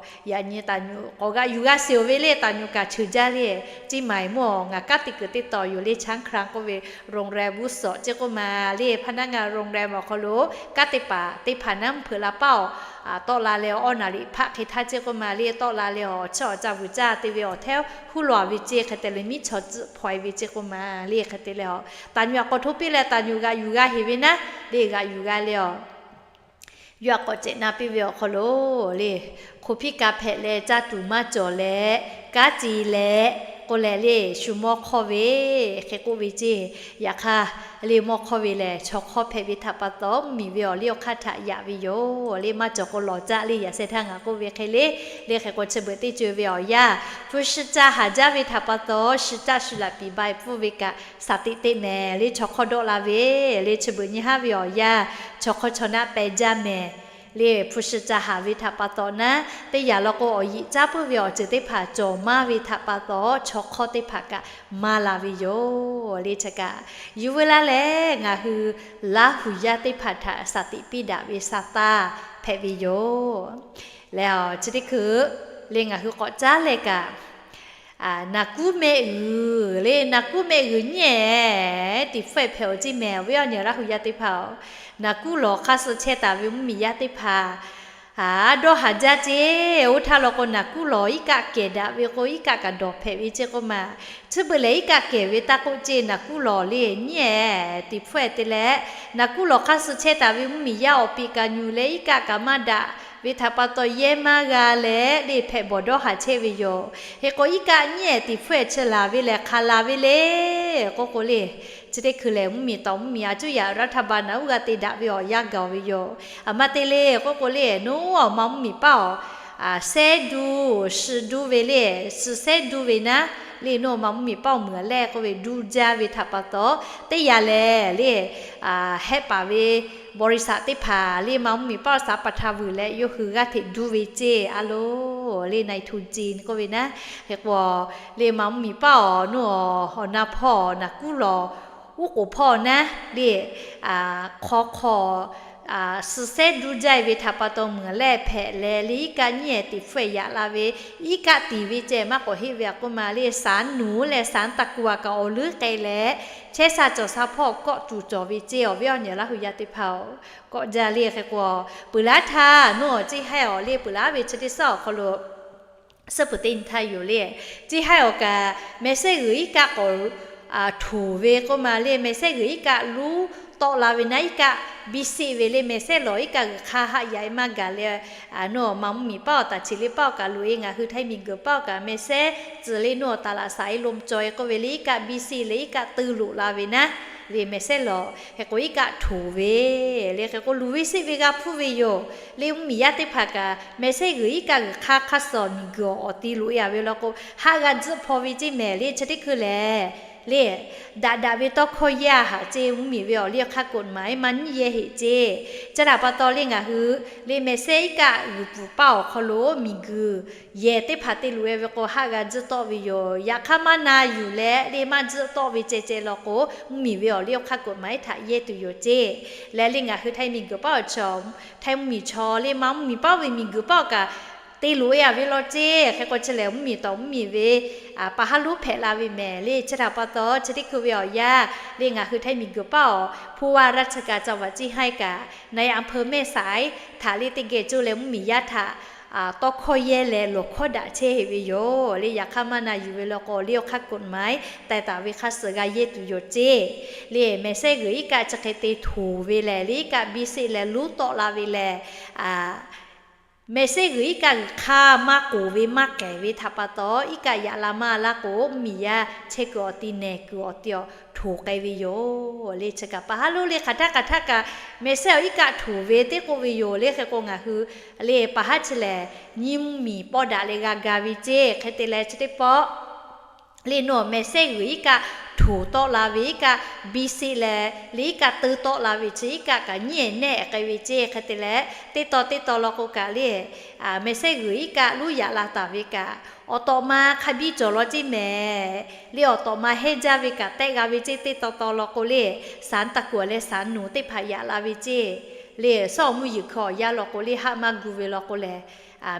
yaꞈ nyi taˍ nyi k'awꞈ g'aꞈ yuˬ g'a sheˍ-oˬ ve le taˍ nyi kaꞈ cheuˬ jaˇ le. Ciˇ maˍ-eˬ mawˇ ngaˬ kanˉ te kuiˬ teˇ taw yoˬ le ช้างคลาน k'oˆ ve โรงแรม g'uˇ suhˍ chi k'oˆ ma le พนักงานโรงแรม awˬ hk'aw lo kanˉ te paˍ teˇ hpaˍ naˉ mvuhˇ hpeuꞈ la paˇ-oˬ. Tawˆ la leh awˬ naˍ riˍ hpaˆ hk'e htaˇ chi k'oˆ ma le tawˆ la leh awˬ chiˇ awˬ ca vuiˬ caˇ te ve awˬ htehˇ huˉ lawˬ-a ve ceˇ. Hk'e te leh miˇ chaw tcuhˆ hpaw-e ve ceˇ k'oˆ ma le. Hk'e te leh taˍ nyi k'awꞈ hto piˇ leh taˍ nyi g'aꞈ yuˬ g'a heˍ ve naˉ le g'aꞈ yuˬ g'a leh-oˬ, yawˇ aꞈ k'awꞈ cehꞈ na piˇ ve awˬ hk'aw lo le hk'oˍ hpiˇ ka hpehꞈ leh caˇ tuˬ maˇ cawˬ leh kanˉ ce leh k'oˆ leh le, shu mawˇ hk'awˇ ve hk'e k'oˆ ve ceˇ. Yaꞈ hk'aˇ le, mawˇ hk'awˇ ve lehˬ chaw hk'awˇ hpehꞈ ve htaꞈ pa taw, mvuhˇmiˬ ve awˬ liˇ awˬ hk'aˇ htaꞈ yaꞈ ve yoˬ le. Maˇ cawˬ k'o lawˬ caˆ le, yaꞈ sheh htaˇ ngaˬ k'oˆ ve hk'e le. Le hk'e k'o chi beuꞈ teˇ co ve awˬ yanˇ, hpu shi ca haˍ jaˇ ve htaꞈ pa taw, shi caˆ shu laꞈ piˍ ba e pfuhˇ ve kaꞈ shaˍ teꞈ teˇ mehˍ le, chaw hk'awˇ dawˆ la ve le. Chi beuꞈ nyi haˉ ve awˬ yanˇ, chaw hk'awˇ chaw naˆ peh jaˇ mehˍ le. Hpu shi ca haˍ ve htaꞈ pa taw naˉ, teˇ yanˇ law k'o awˬ yeꞈ caˉ puiˉ ve awˬ ceuˬ teˇ hpaˍ cawˬ maˇ ve htaꞈ pa taw, chaw hk'awˇ teˇ hpaˍ kaꞈ maˇ la ve yoˬ le. Chi kaꞈ yuˬ veu laˇ leh, ngaˬ hui Laˇ huˍ yaˇ teˇ hpaˍ htaꞈ shaˍ tiꞈ piˇ daꞈ ve sa taˇ hpehꞈ ve yoˬ. Leh chi teˇ hkui le ngaˬ hui k'awꞈ caˉ leh kaꞈ, naˍ kuˉ mehˆ g'uiˬ le, naˍ kuˉ mehˆ g'uiˬ nyiˉ ehˍ tiꞈ hpfuhˆ hpehꞈ-oˬ ceˇ mehˍ. Awˬ viˉ awˬ nyi Laˇ huˍ yaˇ teˇ hpaˍ-oˬ, naˍ kuˉ lawˬ hk'aˇ suh chehˇ taˍ ve mvuhˇmiˬ yaˇ teˇ hpaˍ dawˇ haˍ jaˇ ceˇ. Oˇ htaˇ law k'o, naˍ kuˉ lawˬ iˉ kaˆ kehˬ daꞈ ve k'o, iˉ kaˆ kaꞈ dawˬ hpehꞈ ve ceˇ k'oˆ ma. Chi beuꞈ lehˬ, iˉ kaˆ kehˬ ve taˇ k'oˆ ceˇ, naˍ kuˉ lawˬ le nyiˉ ehˍ tiꞈ hpfuhˆ te leh, naˍ kuˉ lawˬ hk'aˇ suh chehˇ taˍ ve mvuhˇmiˬ yaˇ awˬ piˍ kaꞈ nyuˬ leh, iˉ kaˆ kaꞈ maˇ daꞈ ve htaꞈ pa taw, yehˇ maˇ g'a leh le hpehꞈ bawˬ dawˇ haˍ chehˇ ve yoˬ. Hk'e k'o, iˉ kaˆ nyiˉ ehˍ tiꞈ hpfuhˆ chi laˬ ve lehˬ, hk'aˬ laˬ ve le k'oˆ k'o le, chi teˇ hkui lehˬ, mvuhˇmiˬ tawˍ mvuhˇmiˬ a cuˉ yaꞈ raˇ htaˇ ba naˬ uˉ g'a te daꞈ ve awˬ yanˇ gaˬ ve yoˬ. Aˬ ma te le k'oˆ k'o le, nawˬ hui awˬ ma mvuhˇmiˬ paˇ awˬ sehˉ duˇ, shi duˇ ve le, shi sehˉ duˇ ve naˉ le, nawˬ hui awˬ ma mvuhˇmiˬ paˇ awˬ meuˍ lehˬ k'oˆ ve duˇ jaˇ ve htaꞈ pa taw, teˇ yanˇ lehˬ le, hehˆ paˍ ve บริษัท teˇ hpaˍ le ma mvuhˇmiˬ paˇ awˬ saˍ pa htaꞈ vuiˬ leh, yawˇ hui g'aˇ hteꞈ duˇ ve ceˇ a loˬ le, นายทุนจีน k'oˆ ve naˉ. Hk'e k'o, le ma mvuhˇmiˬ paˇ awˬ nawˬ hui awˬ na hpawˇ naˍ kuˉ lawˬ uˉ k'oˍ hpawˇ naˉ le, hk'aw hk'aw suh sehˉ duˇ jaˇ ve htaꞈ pa taw meuˍ lehˇ hpehꞈ leh, le iˉ kaˆ nyiˉ ehˍ tiꞈ hpfuhˆ yaꞈ la ve, iˉ kaˆ tiˍ ve ceh maˇ k'awꞈ heˆ ve a k'oˆ ma le, ศาลหนู leh ศาลตะกัว kaꞈ awˬ leuˉ k'ai leh, chehˇ sha cawˬ sha hpawˇ kawˆ tuˬ cawˬ ve ceˇ. Awˬ viˉ awˬ nyi Laˇ huˍ yaˇ teˇ hpaˍ-oˬ, kawˆ jaˇ le. Hk'e k'o, peuˬ laˉ htaˇ nawˬ hui ceˇ haiˇ awˬ le peuˬ laˉ ve chi teˇ suhˉ awˬ hk'aw lo suhˉ peuˬ teˇ nyi htaˇ yoˬ le. Ceˇ haiˇ awˬ kaꞈ mehˬ sehˉ g'uiˬ iˉ kaˆ k'awꞈ htoˍ ve k'oˆ ma le, mehˬ sehˉ g'uiˬ iˉ kaˆ luˉ tawˆ la ve naˉ, iˉ kaˆ biˇ seˆ ve le, mehˬ sehˉ lawˬ iˉ kaˆ g'uiˬ hk'aˇ haˆ yaꞈ e maˇ gaˬ leh, nawˬ hui awˬ ma mvuhˇmiˬ paˇ awˬ taˍ cheˍ le paˇ awˬ kaꞈ loꞈ e, ngaˬ hui Htaiˇ miˬguiˬ paˇ awˬ kaꞈ mehˬ sehˉ tcuh le nawˬ hui awˬ taˍ laꞈ shaˍ e lo mcaw e k'oˆ ve le, iˉ kaˆ biˇ seˆ le iˉ kaˆ teu loꞈ la ve naˉ le, mehˬ sehˉ lawˬ hk'e k'o iˉ kaˆ htoˍ ve le. Hk'e k'o luˬ ve seˆ ve g'a hpuˇ ve yoˬ. Le mvuhˇmiˬ yaˇ teˇ hpaˍ kaꞈ mehˬ sehˉ g'uiˬ iˉ kaˆ g'uiˬ hk'aˇ hk'aˇ suh miˬguiˬ awˬ ti loꞈ e a ve law k'o, haˆ g'a tzuhˆ hpaw ve ceˇ mehˍ le. Chi teˇ hkui lehˬ le, daꞈ daꞈ ve tawˇ hkawˇ yaˇ haꞈ ceˇ, mvuhˇmiˬ ve awˬ liˇ awˬ hk'aˇ กฎหมาย maˇ nyiˉ yehˇ heꞈ ceˇ. Chi htaꞈ pa taw le ngaˬ hui le mehˬ sehˉ iˉ kaˆ g'uiˬ pfuhˍ paˇ awˬ hk'aw lo miˬguiˬ yehˬ teˇ hpaˍ te loꞈ e ve k'o, haˆ g'a tzuhˆ tawˆ ve yoˬ. Yaꞈ hk'aˇ maˇ na yuˬ leh le maˇ tzuhˆ tawˆ ve ceh ceh law k'o, mvuhˇmiˬ ve awˬ liˇ awˬ hk'aˇ กฎหมาย htaꞈ yehˇ tuˬ yoˬ ceˇ. Leh le ngaˬ hui Htaiˇ miˬguiˬ paˇ awˬ chaw, Htaiˇ mvuhˇmiˬ chaw le ma mvuhˇmiˬ paˇ ve miˬguiˬ paˇ awˬ kaꞈ te loꞈ e a ve law ceˇ. Hk'e k'o chi lehˬ mvuhˇmiˬ tawˍ mvuhˇmiˬ ve pa haˉ lonˉ hpehꞈ la ve mehˍ le. Chi htaꞈ pa taw chi teˇ hkui ve awˬ yanˇ le ngaˬ hui Htaiˇ miˬguiˬ paˇ awˬ ผู้ว่าราชการจังหวัดเชียงราย kaꞈ นายอำเภอแม่สาย htaꞈ le teˇ geh coˇ leh mvuhˇmiˬ yaˇ htaꞈ tawˇ hkawˇ yehˇ leh lawˬ hkawˇ daꞈ chehˇ heꞈ ve yoˬ le. Yaꞈ hk'aˇ maˇ na yuˬ ve law k'o, liˇ awˬ hk'aˇ กฎหมาย taiˍ taˍ ve hk'aˇ suh g'a yehˇ tuˬ yoˬ ceˇ. Le mehˬ sehˉ g'uiˬ iˉ kaˆ chi hk'e te htoˍ ve lehˬ, le iˉ kaˆ biˇ seˆ leh luˉ tawˆ la ve lehˬ, mehˬ sehˉ g'uiˬ iˉ kaˆ g'uiˬ hk'aˇ maˇ k'oˍ ve maˇ k'ehˬ ve htaꞈ pa taw, iˉ kaˆ yaꞈ la maˇ laˇ k'o, mvuhˇmiˬ yaˇ chehˇ kuiˬ awˬ ti nehˬ kuiˬ awˬ ti awˬ htoˍ k'ai ve yoˬ le. Chi kaꞈ pa haˉ lonˉ le hk'aˬ htaˇ hk'aˬ htaˇ kaꞈ mehˬ sehˉ awˬ iˉ kaˆ htoˍ ve teˇ k'oˆ ve yoˬ le. Hk'e k'o ngaˬ hui le pa haˉ chi lehˬ nyiˇ mvuhˇmiˬ pawˇ daꞈ leh g'a ga ve ceˇ. Hk'e te leh chi teˇ pawˆ le nawˬ mehˬ sehˉ g'uiˬ iˉ kaˆ htoˍ tawˆ la ve, iˉ kaˆ biˇ seˆ leh le iˉ kaˆ teu tawˆ la ve chi iˉ kaˆ kaꞈ nyiˉ ehˍ nehˆ k'ai ve ceˇ. Hk'e te leh teˇ taw teˇ taw law k'o kaꞈ le mehˬ sehˉ g'uiˬ iˉ kaˆ luˉ yaꞈ la taˍ ve kaꞈ, awˬ tawꞈ ma hk'a biˇ cawˬ law ceˇ mehˍ le. Awˬ tawꞈ ma hehnˇ jaˇ ve kaꞈ tehˆ g'a ve ceˇ. Teˇ taw taw law k'o le ศาลตะกัว leh ศาลหนู teˇ hpaˍ yaꞈ la ve ceˇ. Le suhˉ awˬ mvuhˇ yeˬ hkui awˬ yanˇ law k'o le haˆ maˇ gu ve law k'o lehˬ,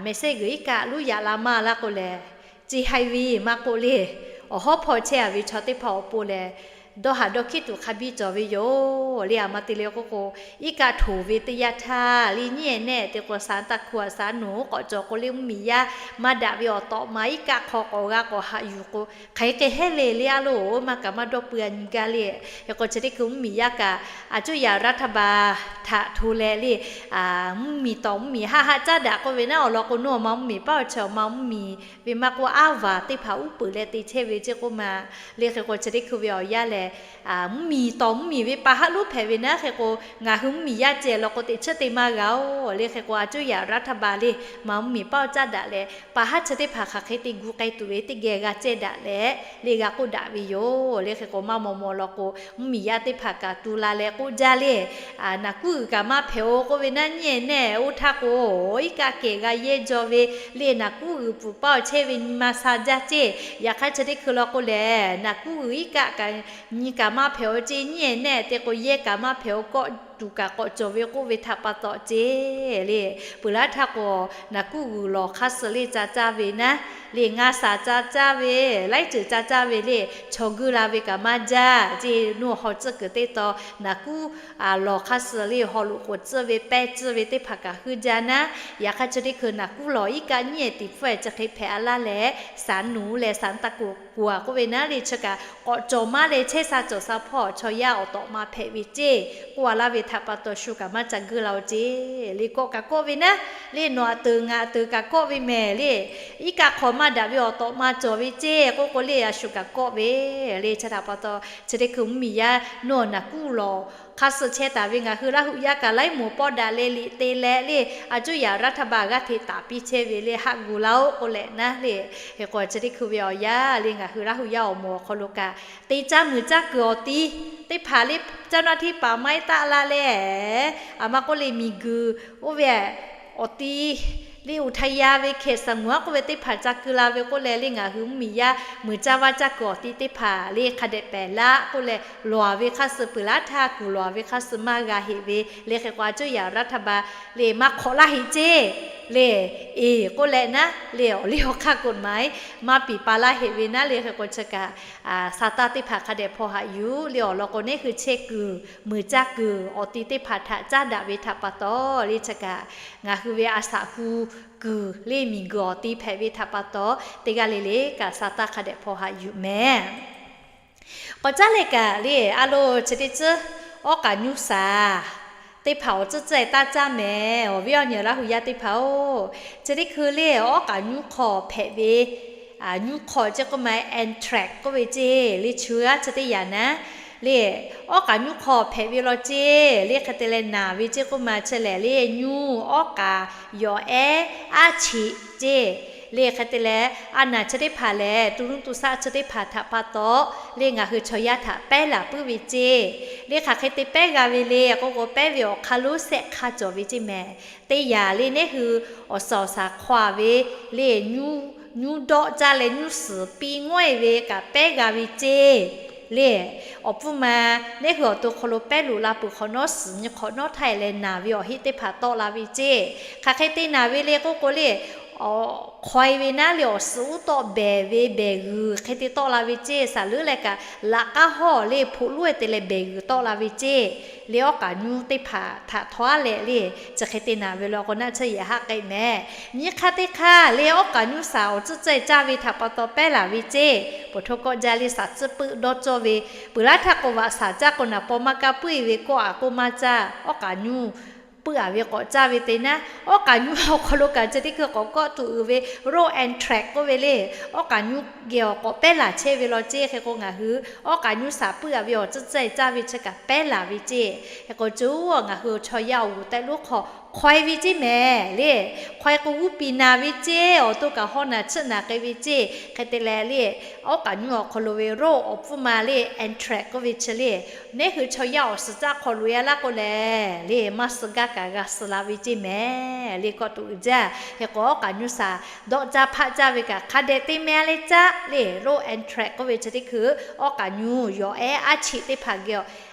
mehˬ sehˉ g'uiˬ iˉ kaˆ luˉ yaꞈ la maˇ laˇ k'o lehˬ, ceˇ haiˇ ve maˇ k'oˆ le, awˬ hawˉ hpawˇ chehˇ a ve chaw teˇ hpaˍ awˬ pon lehˬ, dawˇ haˍ dawˇ hkiˉ tuˬ hk'a biˇ cawˬ ve yoˬ le. A ma te le k'oˆ k'o, iˉ kaˆ htoˍ ve teˇ yanˇ htaˇ le nyiˉ ehˍ nehˆ te k'o, saˍ taˇ hkuˇ a saˍ nuˬ k'awꞈ cawˬ k'o le, mvuhˇmiˬ yaˇ maˇ daꞈ ve awˬ tawꞈ ma iˉ kaˆ hk'aw k'awꞈ g'a k'awꞈ haꞈ yuˬ k'o, hk'aˬ hk'e hk'e hehˉ le le a loˬ, maˇ kaꞈ maˇ dawˇ pui a nyi gaˇ le. Hk'e k'o chi teˇ hkui mvuhˇmiˬ yaˇ kaꞈ a cuˇ yaꞈ raˇ htaˇ ba htaꞈ hto leh le, mvuhˇmiˬ tawˍ mvuhˇmiˬ haˆ haˆ caˉ daꞈ k'oˆ ve naˉ, awˬ lawn k'o nawˬ awˬ ma mvuhˇmiˬ paˉ awˬ chi awˬ ma mvuhˇmiˬ ve maˇ k'oˆ, aˉ vaˬ teˇ hpaˍ uˉ peunˍ leh te chehˇ ve ceˇ k'oˆ ma. Le hk'e k'o chi teˇ hkui ve awˬ yanˇ lehˬ, mvuhˇmiˬ tawˍ mvuhˇmiˬ ve pa haˉ lonˉ hpehꞈ ve naˉ. Hk'e k'o ngaˬ hui mvuhˇmiˬ yaˇ ceh law k'o teꞈ chiˉ te maˇ g'a oˬ. Le hk'e k'o a cuˇ yaꞈ raˇ htaˇ ba le, ma mvuhˇmiˬ paˉ awˬ caˉ daꞈ leh, pa haˉ chi teˇ hpaˍ hk'aˬ hk'e te gu k'ai tuˬ ve teˇ geh g'a cehˇ daꞈ leh le g'a k'oˆ daꞈ ve yoˬ. Le hk'e k'o maˇ maw maw law k'o, mvuhˇmiˬ yaˇ teˇ hpaˍ kaꞈ tu la leh k'oˆ jaˇ le, naˬ kuˉ g'uiˬ kaꞈ maˇ hpehꞈ-oˬ k'oˆ ve naˉ, nyiˉ ehˍ nehˆ oˇ htaˇ k'o, iˉ kaˆ kehˬ g'a yehˇ jaw ve le, naˬ kuˉ g'uiˬ pfuhˍ paˉ awˬ chehˇ ve nyi ma sha jaˇ ceˇ. Yaꞈ hk'aˇ chi teˇ hkui law k'o lehˬ, naˬ kuˉ g'uiˬ iˉ kaˆ kaꞈ nyi kaꞈ maˇ hpehꞈ-oˬ ceˇ, nyiˉ ehˍ nehˆ te k'o yehˇ kaꞈ maˇ hpehꞈ-oˬ, kawˆ tuˬ kaꞈ k'awꞈ cawˬ ve k'oˆ ve htaꞈ pa taw ceˇ le. Peuˬ laˇ htaˇ k'o, naˬ kuˉ g'uiˬ lawˬ hk'aˇ suh le ca caˇ ve naˉ, le ngaˇ shaˍ ca caˇ ve, laiˉ ceuˬ ca caˇ ve le, chaw guˇ la ve kaꞈ maˇ jaˇ ceˇ. Nuˇ haw tcuhˉ kuiˬ teˇ taw naˬ kuˉ lawˬ hk'aˇ suh le haw loꞈ k'oˍ tcuhˇ ve pehˇ tcuhˇ ve teˇ hpaˍ kaꞈ huiˉ jaˇ naˉ. Yaꞈ hk'aˇ chi teˇ hkui naˬ kuˉ lawˬ iˉ kaˆ nyiˉ ehˍ tiꞈ hpfuhˇ ehˍ chi hk'e hpehꞈ a laˇ leh, saˍ nuˬ leh saˍ taˇ kuˬ kuˬ a k'oˆ ve naˉ le, chi kaꞈ k'awꞈ cawˬ maˇ leh chehˇ sha cawˬ sha hpawˇ chaw yaˇ awˬ tawꞈ ma hpehꞈ ve ceˇ k'oˆ a laˇ ve htaꞈ pa taw shu kaꞈ maˇ ca guˇ la-oˬ ceˇ. Le kawˆ kaꞈ kawˆ ve naˉ, le nawˬ aꞈ teuꞈ ngaˬ aꞈ teuꞈ kaꞈ kawˆ ve mehˍ le, iˉ kaˆ hk'awꞈ maˇ daꞈ ve awˬ tawꞈ ma cawˬ ve ceˇ k'oˆ k'o le a shu kaꞈ kawˆ ve le. Chi htaꞈ pa taw chi teˇ hkui mvuhˇmiˬ yaˇ nawˬ naˬ kuˉ lawˬ hk'aˇ suh chehˇ taˍ ve ngaˬ hui Laˇ huˍ yaˇ kaꞈ laiˉ moˍ pawˆ daꞈ leh liꞈ te leh le, a cuˇ yaꞈ raˇ htaˇ ba g'aˇ hteꞈ taˍ piˇ chehˇ ve le haˆ gu laˇ-oˆ k'oˆ leh naˉ le. Hk'e k'o chi teˇ hkui ve awˬ yanˇ le ngaˬ hui Laˇ huˍ yaˇ awˬ moˍ awˬ hk'aw lo kaꞈ te caˇ muiˬ caˇ kuiˬ awˬ ti teˇ hpaˍ le, caˇ naˇ hteˇ paˍ maiˉ taˆ la leh, a ma k'oˆ le miˬguiˬ oˇ ve awˬ ti le uˬ htaꞈ ya ve hkehˍ saˍ muˍ aˉ k'oˆ ve teˇ hpaˍ ca keu la ve k'oˆ leh le ngaˬ hui mvuhˇmiˬ yaˇ muiˬ caˇ vaˇ caˇ kuiˬ awˬ ti teˇ hpaˍ le hk'a dehꞈ pehˍ laˇ k'oˆ leh lawˬ a ve hk'aˇ suh peuˬ laˇ htaˇ kuˬ lawˬ a ve hk'aˇ suh maˇ g'a heꞈ ve le. Hk'e k'o a cuˇ yaꞈ raˇ htaˇ ba le maˇ hk'awꞈ laˇ heꞈ ceˇ le, eˬ k'oˆ leh naˉ le awˬ liˇ awˬ hk'aˇ กฎหมาย maˇ piˍ pa laˇ heꞈ ve naˉ le. Hk'e k'o chi kaꞈ saˍ taˇ teˇ hpaˍ hk'a dehꞈ hpaw haꞈ yuˬ le. Awˬ lawn k'o neˇ hui chehˇ kuiˬ muiˬ caˇ kuiˬ awˬ ti teˇ hpaˍ htaꞈ caˉ daꞈ ve htaꞈ pa taw le chi kaꞈ ngaˬ hui ve a shaꞈ hu kuiˬ le miˬguiˬ awˬ ti hpehꞈ ve htaꞈ pa taw teˇ g'aˇ le le kaꞈ saˍ taˇ hk'a dehꞈ hpaw haꞈ yuˬ mehˍ. K'awꞈ caˉ leh kaꞈ le a lo chi teˇ tcuhˉ awˉ k'aꞈ nyuˇ shaˍ teˇ hpaˍ awˬ tcuhˉ tcuhˉ e taˇ caˇ mehˍ. Awˬ viˉ awˬ nyi Laˇ huˍ yaˇ teˇ hpaˍ-oˬ, chi teˇ hkui le awˉ k'aꞈ nyuˇ hk'aw hpehꞈ ve nyuˇ hk'aw ceˇ k'oˆ ma anthrax k'oˆ ve ceˇ le chi g'aˇ chi teˇ yanˇ naˉ le awˉ k'aꞈ nyuˇ hk'aw hpehꞈ ve law ceˇ le hk'e te leh naˬ ve ceˇ k'oˆ ma chi lehˬ le nyuˇ awˉ k'aꞈ yawˬ ehˉ aˉ cheꞈ ceˇ le hk'e te leh a naˬ chi teˇ hpaˍ lehˬ tu nuˇ tu shaˆ chi teˇ hpaˍ htaꞈ pa taw le ngaˬ hui chaw yaˇ htaꞈ pehˉ laˬ puiˉ ve ceˇ le hk'aˬ hk'e te pehˉ g'a ve le k'oˆ k'o pehˉ ve awˬ hk'aˇ lonˉ sehˆ hk'aˇ cawˬ ve ceˇ mehˍ. Teˇ yanˇ le neˇ hui awˬ suhˍ awˬ shaˍ hk'aw ve le nyuˇ dawˆ caˇ leh nyuˇ suhˍ piˇ ngawˉ e ve kaꞈ pehˉ g'a ve ceˇ le awˬ pfuhˇ ma neˇ hui awˬ to hk'aw lo pehˉ loꞈ la peuˬ hk'awꞈ nawˉ suhˍ nyi hk'awꞈ nawˉ htaˇ e leh naˬ ve awˬ heˆ teˇ hpaˍ tawˆ la ve ceˇ. Hk'aˬ hk'e te naˬ ve le k'oˆ k'o le hk'aw e ve naˉ le awˬ suhˍ uˉ tawˆ behˬ ve behˬ g'uiˬ hk'e te tawˆ la ve ceˇ. Saˍ leuˉ leh kaꞈ laꞈ k'aˉ hawˇ le hpoꞈ loˉ e te leh behˬ g'uiˬ tawˆ la ve ceˇ le awˉ k'aꞈ nyuˇ teˇ hpaˍ htaꞈ htawˇ aˉ leh le chi hk'e te naˬ ve law k'o naˆ tsuhˇ yehˬ haˆ k'ai mehˍ. Nyi hk'aˇ teˇ hk'aˇ le awˉ k'aꞈ nyuˇ shaˍ awˬ tcuhˉ tcuhˉ e caˇ ve htaꞈ pa taw pehˉ laˬ ve ceˇ. Poˬ htaˇ kawˆ jaˇ le shaˍ tcuhˉ puiˆ dawˇ cawˇ ve peuˬ laˇ htaˇ k'o vaꞈ shaˍ caˇ k'o naˬ paw maˇ kaˇ puiˉ e ve kawˆ aꞈ k'oˆ maˇ caˇ awˉ k'aꞈ nyuˇ puiˆ a ve k'awꞈ caˇ ve te naˉ, awˉ k'aꞈ nyuˇ awˬ hk'aw lo kaꞈ chi teˇ hkui k'awꞈ kawˆ tuˬ uiˍ ve road anthrax k'oˆ ve le awˉ k'aꞈ nyuˇ geh awˬ k'awꞈ pehˉ laˬ chehˇ ve law ceˇ. Hk'e k'o ngaˬ hui awˉ k'aꞈ nyuˇ shaˍ puiˆ a ve awˬ tcuhˉ tcuhˉ e caˇ ve chi kaꞈ pehˉ laˬ ve ceˇ. Hk'e k'o co ngaˬ hui chaw yaˇ awˬ g'uˬ tehꞈ lonˉ hk'aw hk'aw e ve ceˇ mehˍ le. Hk'aw e k'o g'uˇ piˍ naˬ ve ceˇ, awˬ to kaꞈ haw naˬ tsuhˆ naˬ k'ai ve ceˇ. Hk'e te leh le awˉ k'aꞈ nyuˇ awˬ hk'aw lo ve road awˬ pfuhˇ ma le anthrax k'oˆ ve chi le neˇ hui chaw yaˇ awˬ suhˍ caˇ hk'aw loꞈ e a laˇ k'o lehˬ le maˇ suh gaˇ kaꞈ g'a suh la ve ceˇ mehˍ le kawˆ tuˬ uiˍ jaˇ. Hk'e k'o awˉ k'aꞈ nyuˇ shaˍ dawˆ caˇ hpaˆ caˇ ve kaꞈ hk'a dehꞈ te mehˍ a leh caˇ le road anthrax k'oˆ ve chi teˇ hkui awˉ k'aꞈ nyuˇ yawˬ ehˉ aˉ cheꞈ teˇ hpaˍ geh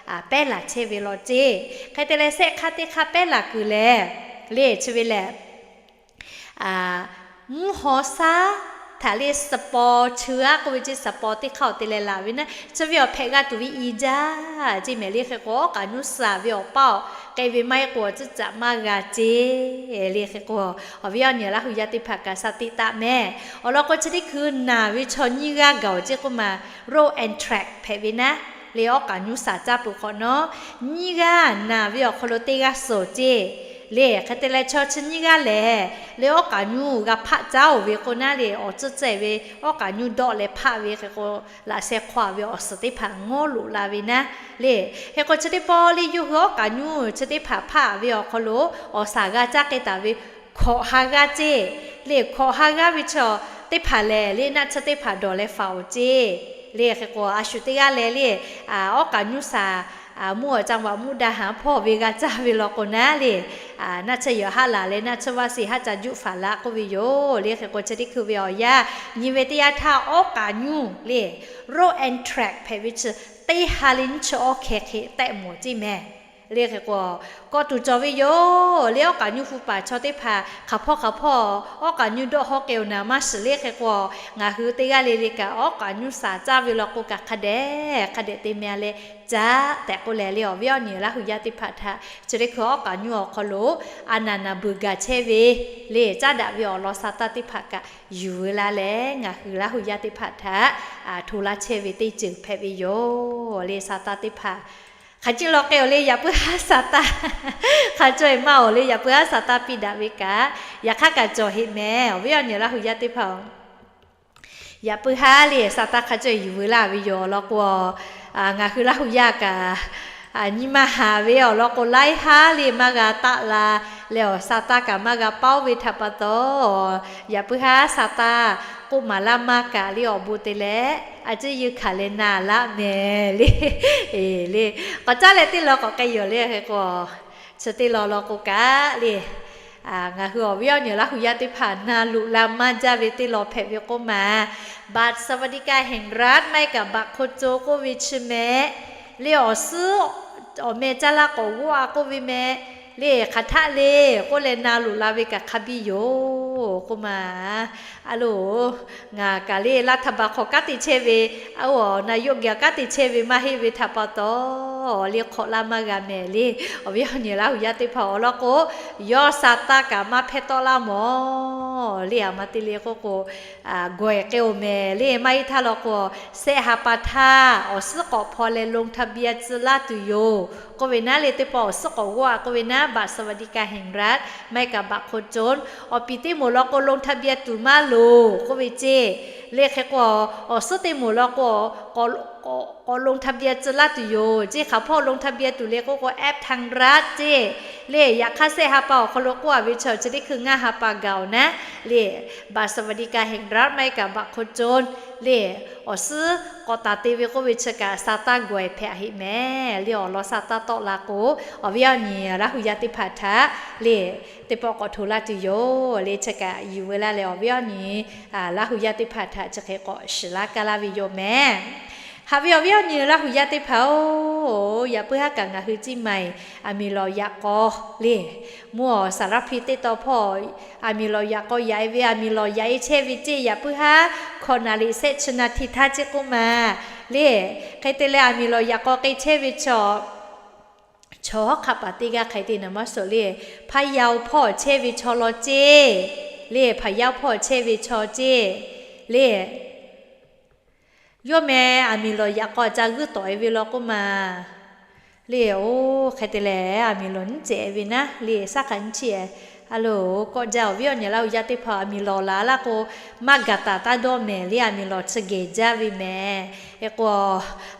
pehˉ laˬ chehˇ ve law ceˇ. Hk'e te leh sehˆ hk'aˇ teˇ hk'aˇ pehˉ laˬ kuiˬ lehˬ le chi ve lehˬ mvuhˇ haw shaˉ htaꞈ le สปอร์ chi aˉ k'oˆ ve ceˇ, สปอร์ teˇ hk'aˇ awˬ te leh laˬ ve naˉ, chi ve awˬ hpehꞈ g'a tuˬ ve i jaˇ ceˇ mehˍ le. Hk'e k'o awˉ k'aꞈ nyuˇ saˍ ve awˬ paˇ awˬ k'ai ve maˇ heˆ k'o awˬ tcuhˉ caꞈ maˇ g'a ceˇ le. Hk'e k'o awˬ viˉ awˬ nyi Laˇ hu yaˇ teˇ hpaˍ kaꞈ สติ taˆ mehˍ. Awˬ lawn k'o chi teˇ hkui naˬ ve chaw nyiˇ g'aˇ gaˬ-oˬ ceˇ k'oˆ ma, road and track hpehꞈ ve naˉ le, awˉ k'aꞈ nyuˇ saˍ caˇ peuˬ hk'awꞈ nawˉ, nyiˇ g'aˇ naˬ ve awˬ hk'aw lo teˇ g'aˇ suhˍ ceˇ le. Hk'e te leh chaw chi nyiˇ g'aˇ lehˬ le awˉ k'aꞈ nyuˇ g'a hpaˆ caˉ-oˬ ve k'o naˉ le, awˬ tcuhˉ cehˬ ve awˉ k'aꞈ nyuˇ dawˆ leh hpaˆ ve hk'e k'o, laꞈ sheh hk'aw ve awˬ suhˍ teˇ hpaˍ ngawˉ loꞈ la ve naˉ le. Hk'e k'o chi teˇ pawˆ le yawˇ hui awˉ k'aꞈ nyuˇ chi teˇ hpaˍ hpaˆ ve awˬ hk'aw lo awˬ saˍ g'a caˇ k'ai taˍ ve hkawꞈ ha g'aˇ ceˇ le. Hkawꞈ ha g'aˇ ve chaw teˇ hpaˍ lehˬ le naˆ tsuhˇ teˇ hpaˍ dawˬ leh faˍ-oˬ ceˇ le. Hk'e k'o a shu teˇ g'aˇ leh le awˉ k'aꞈ nyuˇ saˍ mvuhˇ awˬ ca vaꞈ mvuhˇ da haˍ hpawˇ ve g'a caˇ ve law k'o naˉ le, naˆ tsuhˇ yawˬ haˉ laˬ leh naˆ tsuhˇ vaˇ seˍ haˉ ca juˆ faˍ la k'oˆ ve yoˬ le. Hk'e k'o chi teˇ hkui ve awˬ yanˇ nyi ve teˇ yanˇ htaˇ awˉ k'aꞈ nyuˇ le road and track hpehꞈ ve chi teˇ ha le nyiˇ chi awˇ hkeh hk'e tehˆ mawˬ ceˇ mehˍ le. Hk'e k'o kawˆ tuˬ cawˬ ve yoˬ le. Awˉ k'aꞈ nyuˇ hu paˍ chaw teˇ hpaˍ hk'aˬ hpawˇ hk'aˬ hpawˇ awˉ k'aꞈ nyuˇ dawˆ haw k'ai-oˬ naˍ maˇ shiˍ le. Hk'e k'o ngaˬ hui teˇ g'aˇ le le kaꞈ awˉ k'aꞈ nyuˇ saˍ caˇ ve law k'o kaꞈ hk'a dehꞈ hk'a dehꞈ te meh leh caˇ tehꞈ k'oˆ leh le, awˬ viˉ awˬ nyi Laˇ hu yaˇ teˇ hpaˍ htaꞈ chi teˇ hkui awˉ k'aꞈ nyuˇ awˬ hk'aw lo a naˍ naˍ beuˬ gaˬ chehˇ ve le caˉ daꞈ ve awˬ lawn sa taˇ teˇ hpaˍ kaꞈ yuˬ veu laˇ leh ngaˬ hui Laˇ hu yaˇ teˇ hpaˍ htaꞈ hto laˇ chehˇ ve teˇ ceuˬ hpehꞈ ve yoˬ le. Sa taˇ teˇ hpaˍ hk'aˬ ciˇ law k'ai-oˬ le, yaꞈ puiˉ haˉ sa taˇ hk'a caweh maˇ-oˬ le. Yaꞈ puiˉ haˉ sa taˇ piˇ daꞈ ve kaꞈ yaꞈ hk'aˇ kaꞈ cawˬ heꞈ mehˍ. Awˬ viˉ awˬ nyi Laˇ hu yaˇ teˇ hpaˍ-oˬ, yaꞈ puiˉ haˉ le sa taˇ hk'a caweh yuˬ veu laˇ ve yoˬ law k'o, ngaˬ hui Laˇ hu yaˇ kaꞈ nyi ma haˍ ve awˬ lawn k'o laiˉ haˉ le maˇ g'a taˆ la leh awˬ sa taˇ kaꞈ maˇ g'a paoˉ ve htaꞈ pa taw, yaꞈ puiˉ haˉ sa taˇ k'oˆ maˍ laˇ maˇ kaꞈ le awˬ bon te leh a ciˉ yeunˇ hkanˍ leh na laˇ mehˍ le. Le k'awꞈ caˉ leh teˇ law k'awꞈ k'ai yoˬ le. Hk'e k'o chi teˇ law law k'o kaꞈ le ngaˬ hui awˬ viˉ awˬ nyi Laˇ hu yaˇ teˇ hpaˍ na loꞈ la maˇ jaˇ ve teˇ law hpehꞈ ve k'oˆ ma, บัตรสวัสดิการแห่งรัฐ maˇ heˆ kaꞈ บัตรคนจน k'oˆ ve chi mehˍ le. Awˬ suhˉ awˬ meh caˇ laˇ k'awꞈ g'oˆ-a k'oˆ ve mehˍ le. Hk'aˬ htaˆ le k'oˆ leh na loꞈ la ve kaꞈ hk'a biˇ yoˬ k'oˆ ma. A loˬ, ngaˬ kaꞈ le รัฐบาล hk'aw kanˉ te chehˇ ve, a oˬ, นายก geh kanˉ te chehˇ ve maˇ heˆ ve htaꞈ pa taw le hk'awꞈ laˇ maˇ g'a mehˍ le. Awˬ viˉ awˬ nyi Laˇ hu yaˇ teˇ hpaˍ awˬ lawn k'o, yawˇ sa taˇ kaꞈ maˇ hpehˇ tawˆ laˇ mawˬ le. A ma te le k'oˆ k'o, gawˬ-e k'ai-oˬ mehˍ le. Maˇ heˆ htaˇ law k'o, sehˆ ha pa htaˇ awˬ suhˉ k'awꞈ hpaw leh ลงทะเบียน tcuh laˇ tuˬ yoˬ k'oˆ ve naˉ le. Teˇ pawˆ awˬ suhˉ k'awꞈ g'oˆ-a k'oˆ ve naˉ บัตรสวัสดิการแห่งรัฐ maˇ heˆ kaꞈ บัตรคนจน awˬ piˍ teˇ moˍ law k'o ลงทะเบียน tuˬ maˇ loˍ k'oˆ ve ceˇ le. Hk'e k'o awˬ suhˉ teˇ moˍ law k'o k'awꞈ ลงทะเบียน tcuh laˇ tuˬ yoˬ ceˇ. Hk'aˬ hpawˇ ลงทะเบียน tuˬ le k'oˆ k'o แอปธรรมรัฐ ceˇ le. Yaꞈ hk'aˇ sehˆ ha pa awˬ hk'aw lo k'oˆ-a ve chaw chi teˇ hkui ngaˇ ha pa gaˬ-oˬ naˉ le, บัตรสวัสดิการแห่งรัฐ maˇ heˆ kaꞈ บัตรคนจน le awˬ suhˉ k'awꞈ taˍ te ve k'oˆ ve chi kaꞈ sa taˇ gawˬ-e hpehꞈ heˆ mehˍ le. Awˬ lawn sa taˇ tawˆ la k'o, awˬ viˉ awˬ nyi Laˇ hu yaˇ teˇ hpaˍ htaꞈ le teˇ pawˆ k'awꞈ hto laˇ tuˬ yoˬ le. Chi kaꞈ yuˬ veu laˇ leh awˬ viˉ awˬ nyi Laˇ hu yaˇ teˇ hpaˍ htaꞈ chi hk'e k'awꞈ shiˍ laˇ kaˇ laˇ ve yoˬ mehˍ. Haꞈ ve awˬ viˉ awˬ nyi Laˇ hu yaˇ teˇ hpaˍ-oˬ, yaꞈ puiˉ haˉ kaꞈ ngaˬ hui ciˇ ma-eˬ aˬ miˍ lawˬ yaꞈ k'aw le, mvuhˇ awˬ สารพี teˇ taw hpawˇ aˬ miˍ lawˬ yaꞈ k'aw yaꞈ-e ve, aˬ miˍ lawˬ yaꞈ-e chehˇ ve ceˇ. Yaꞈ puiˉ haˉ hkawꞈ naˍ riꞈ sehˆ chi naˍ htiˇ htaˇ ceˇ k'oˆ ma le. Hk'e te leh aˬ miˍ lawˬ yaꞈ k'aw k'ai chehˇ ve chaw, chaw hawˉ hk'aˆ paˍ teˇ g'aˇ hk'ai te naˍ maˇ suhˍ le, พะเยา hpawˇ chehˇ ve chaw law ceˇ le, พะเยา hpawˇ chehˇ ve chaw ceˇ le. Yawˇ meh aˬ miˍ lawˬ yaꞈ k'aw ca g'uiˇ tawꞈ-e ve law k'oˆ ma le. Oˇ hk'e te leh aˬ miˍ lawˬ nyiˉ cehˬ ve naˉ le, saˉ hk'aˬ nyiˇ chi-e. A loˬ, kawˆ jaˇ awˬ viˉ awˬ nyi Laˇ hu yaˇ teˇ hpaˍ aˬ miˍ lawˬ laˬ laˇ k'o, maˇ gaˬ taˍ taˇ dawˇ mehˍ le. Aˬ miˍ lawˬ chi gehˬ jaˇ ve mehˍ. Hk'e k'o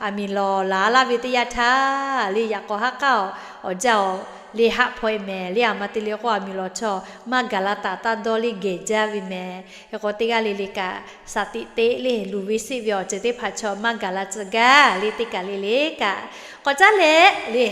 aˬ miˍ lawˬ laˬ laˇ ve teˇ yanˇ htaˇ le, yaꞈ k'aw haˉ k'aˉ awˬ jaˇ awˬ le haˆ hpaw-e mehˍ le. Aˬ ma te le k'o aˬ miˍ lawˬ chaw maˇ gaˬ la taˍ taˇ dawˇ le, gehˬ jaˇ ve mehˍ. Hk'e k'o teˇ g'aˇ le le kaꞈ สติ teꞈ le, luˬ ve seˆ ve awˬ ceuˬ teˇ hpaˍ chaw maˇ gaˬ la tcuh gaˇ le. Teˇ kaˬ le le kaꞈ k'awꞈ caˉ leh le,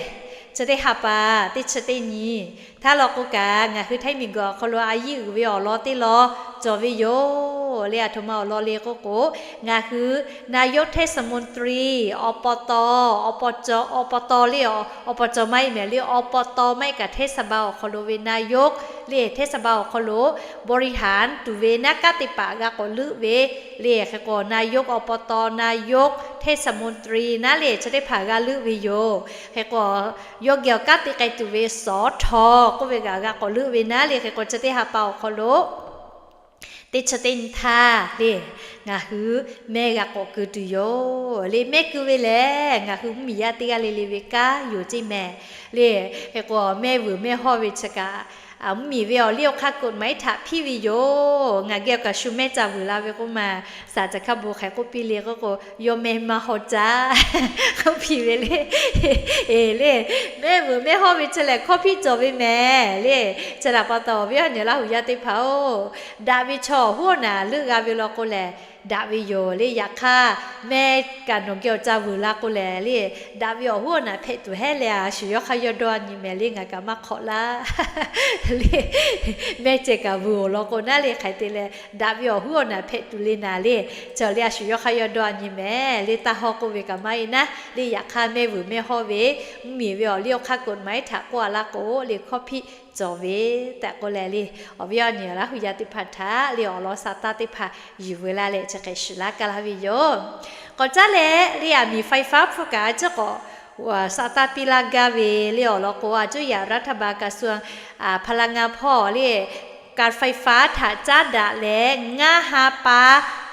chi teˇ ha pa teˇ chi teˇ nyi htaˇ law k'o kaꞈ ngaˬ hui Htaiˇ miˬ guiˬ awˬ hk'aw lo a yiˇ uiˍ ve awˬ lawn teˇ lawn cawˬ ve yoˬ. le, aˬ htoꞈ ma awˬ lawn le k'oˆ k'o, ngaˬ hui นายกเทศมนตรี อบต อบจ อบต le, อบจ maˇ heˆ mehˍ le, อบต maˇ heˆ kaꞈ เทศบาล awˬ hk'aw lo ve นายก le, เทศบาล awˬ hk'aw lo บริหาร tuˬ ve naˉ, kanˉ te paˍ g'a k'awꞈ leuˆ ve le. Hk'e k'o นายก อบต นายกเทศมนตรี naˉ le, chi teˇ hpaˍ g'a leuˆ ve yoˬ. Hk'e k'o yawˇ geh awˬ kanˉ te k'ai tuˬ ve สธ k'oˆ ve kaꞈ g'a k'awꞈ leuˆ ve naˉ le. Hk'e k'o chi teˇ ha pa awˬ hk'aw lo teˇ chi teˇ nyi htaˇ le, ngaˬ hui mehˇ g'a k'awꞈ keu tuˬ yoˬ le. Mehˇ keu ve lehˬ, ngaˬ hui mvuhˇmiˬ yaˇ teˇ g'aˇ le le ve kanˉ yoˬ ceˇ mehˍ le. Hk'e k'o mehˇ vuiˬ mehˇ hawˇ ve chi kaꞈ, mvuhˇmiˬ ve awˬ liˇ awˬ hk'aˇ กฎหมาย htaꞈ hpiˇ ve yoˬ. Ngaˬ geh awˬ kaꞈ shu mehˇ ca vuiˬ la ve k'oˆ ma, saˍ caˬ hkaˇ bon hk'aˬ hk'e k'oˆ piˇ le k'oˆ k'o, yawˇ mehˇ maˇ hawˇ caˇ k'oˆ piˇ ve le. Eˬ le, mehˇ vuiˬ mehˇ hawˇ ve chi lehˬ hkawˇ hpiˆ cawˬ ve mehˍ le. Chi htaꞈ pa taw awˬ viˉ awˬ nyi Laˇ huˍ yaˇ teˇ hpaˍ-oˬ, daꞈ ve chaw awˬ hoˉ awˬ naꞈ leuˆ g'a ve law k'o lehˬ, daꞈ ve yoˬ le. Yaꞈ hk'aˇ, mehˇ kaꞈ nawˬ geh awˬ ca vuiˬ la k'o lehˬ le, daꞈ ve awˬ hoˉ awˬ naꞈ hpehꞈ tuˬ hehˉ leh, a shu yawˇ hk'aˇ yawˇ dawˇ a nyi mehˍ le, ngaˬ kaꞈ maˇ hk'awꞈ laˇ le. Mehˇ ceh kaꞈ vuiˬ awˬ lawn k'o naˉ le, hk'aˬ hk'e te leh daꞈ ve awˬ hoˉ awˬ naꞈ hpehꞈ tuˬ le naˍ le. Chi le a shu yawˇ hk'aˇ yawˇ dawˇ a nyi mehˍ le, taˇ hawˇ k'oˆ ve kaꞈ maˇ heˆ naˉ le. Yaꞈ hk'aˇ mehˇ vuiˬ mehˇ hawˇ ve mvuhˇmiˬ ve awˬ liˇ awˬ hk'aˇ กฎหมาย htaꞈ k'oˆ a laˇ k'o le, hkawˇ hpiˆ cawˬ ve tehꞈ k'oˆ leh le, awˬ viˉ awˬ nyi Laˇ huˍ yaˇ teˇ hpaˍ htaꞈ le awˬ lawn sa taˇ teˇ hpaˍ yuˬ veu laˇ leh chi hk'e shiˍ laˇ kaˇ laˇ ve yoˬ. K'awꞈ caˉ leh le, aˬ miˍ ไฟฟ้า hpfuhˇ kaꞈ a ciˉ k'awꞈ sa taˇ piˇ laˇ gaˇ ve le awˬ lawn k'o, a cuˇ yaꞈ รัฐบาลกระทรวง พลังงาน hpawˇ le, การไฟฟ้า htaꞈ caˉ daꞈ leh ngaˇ ha pa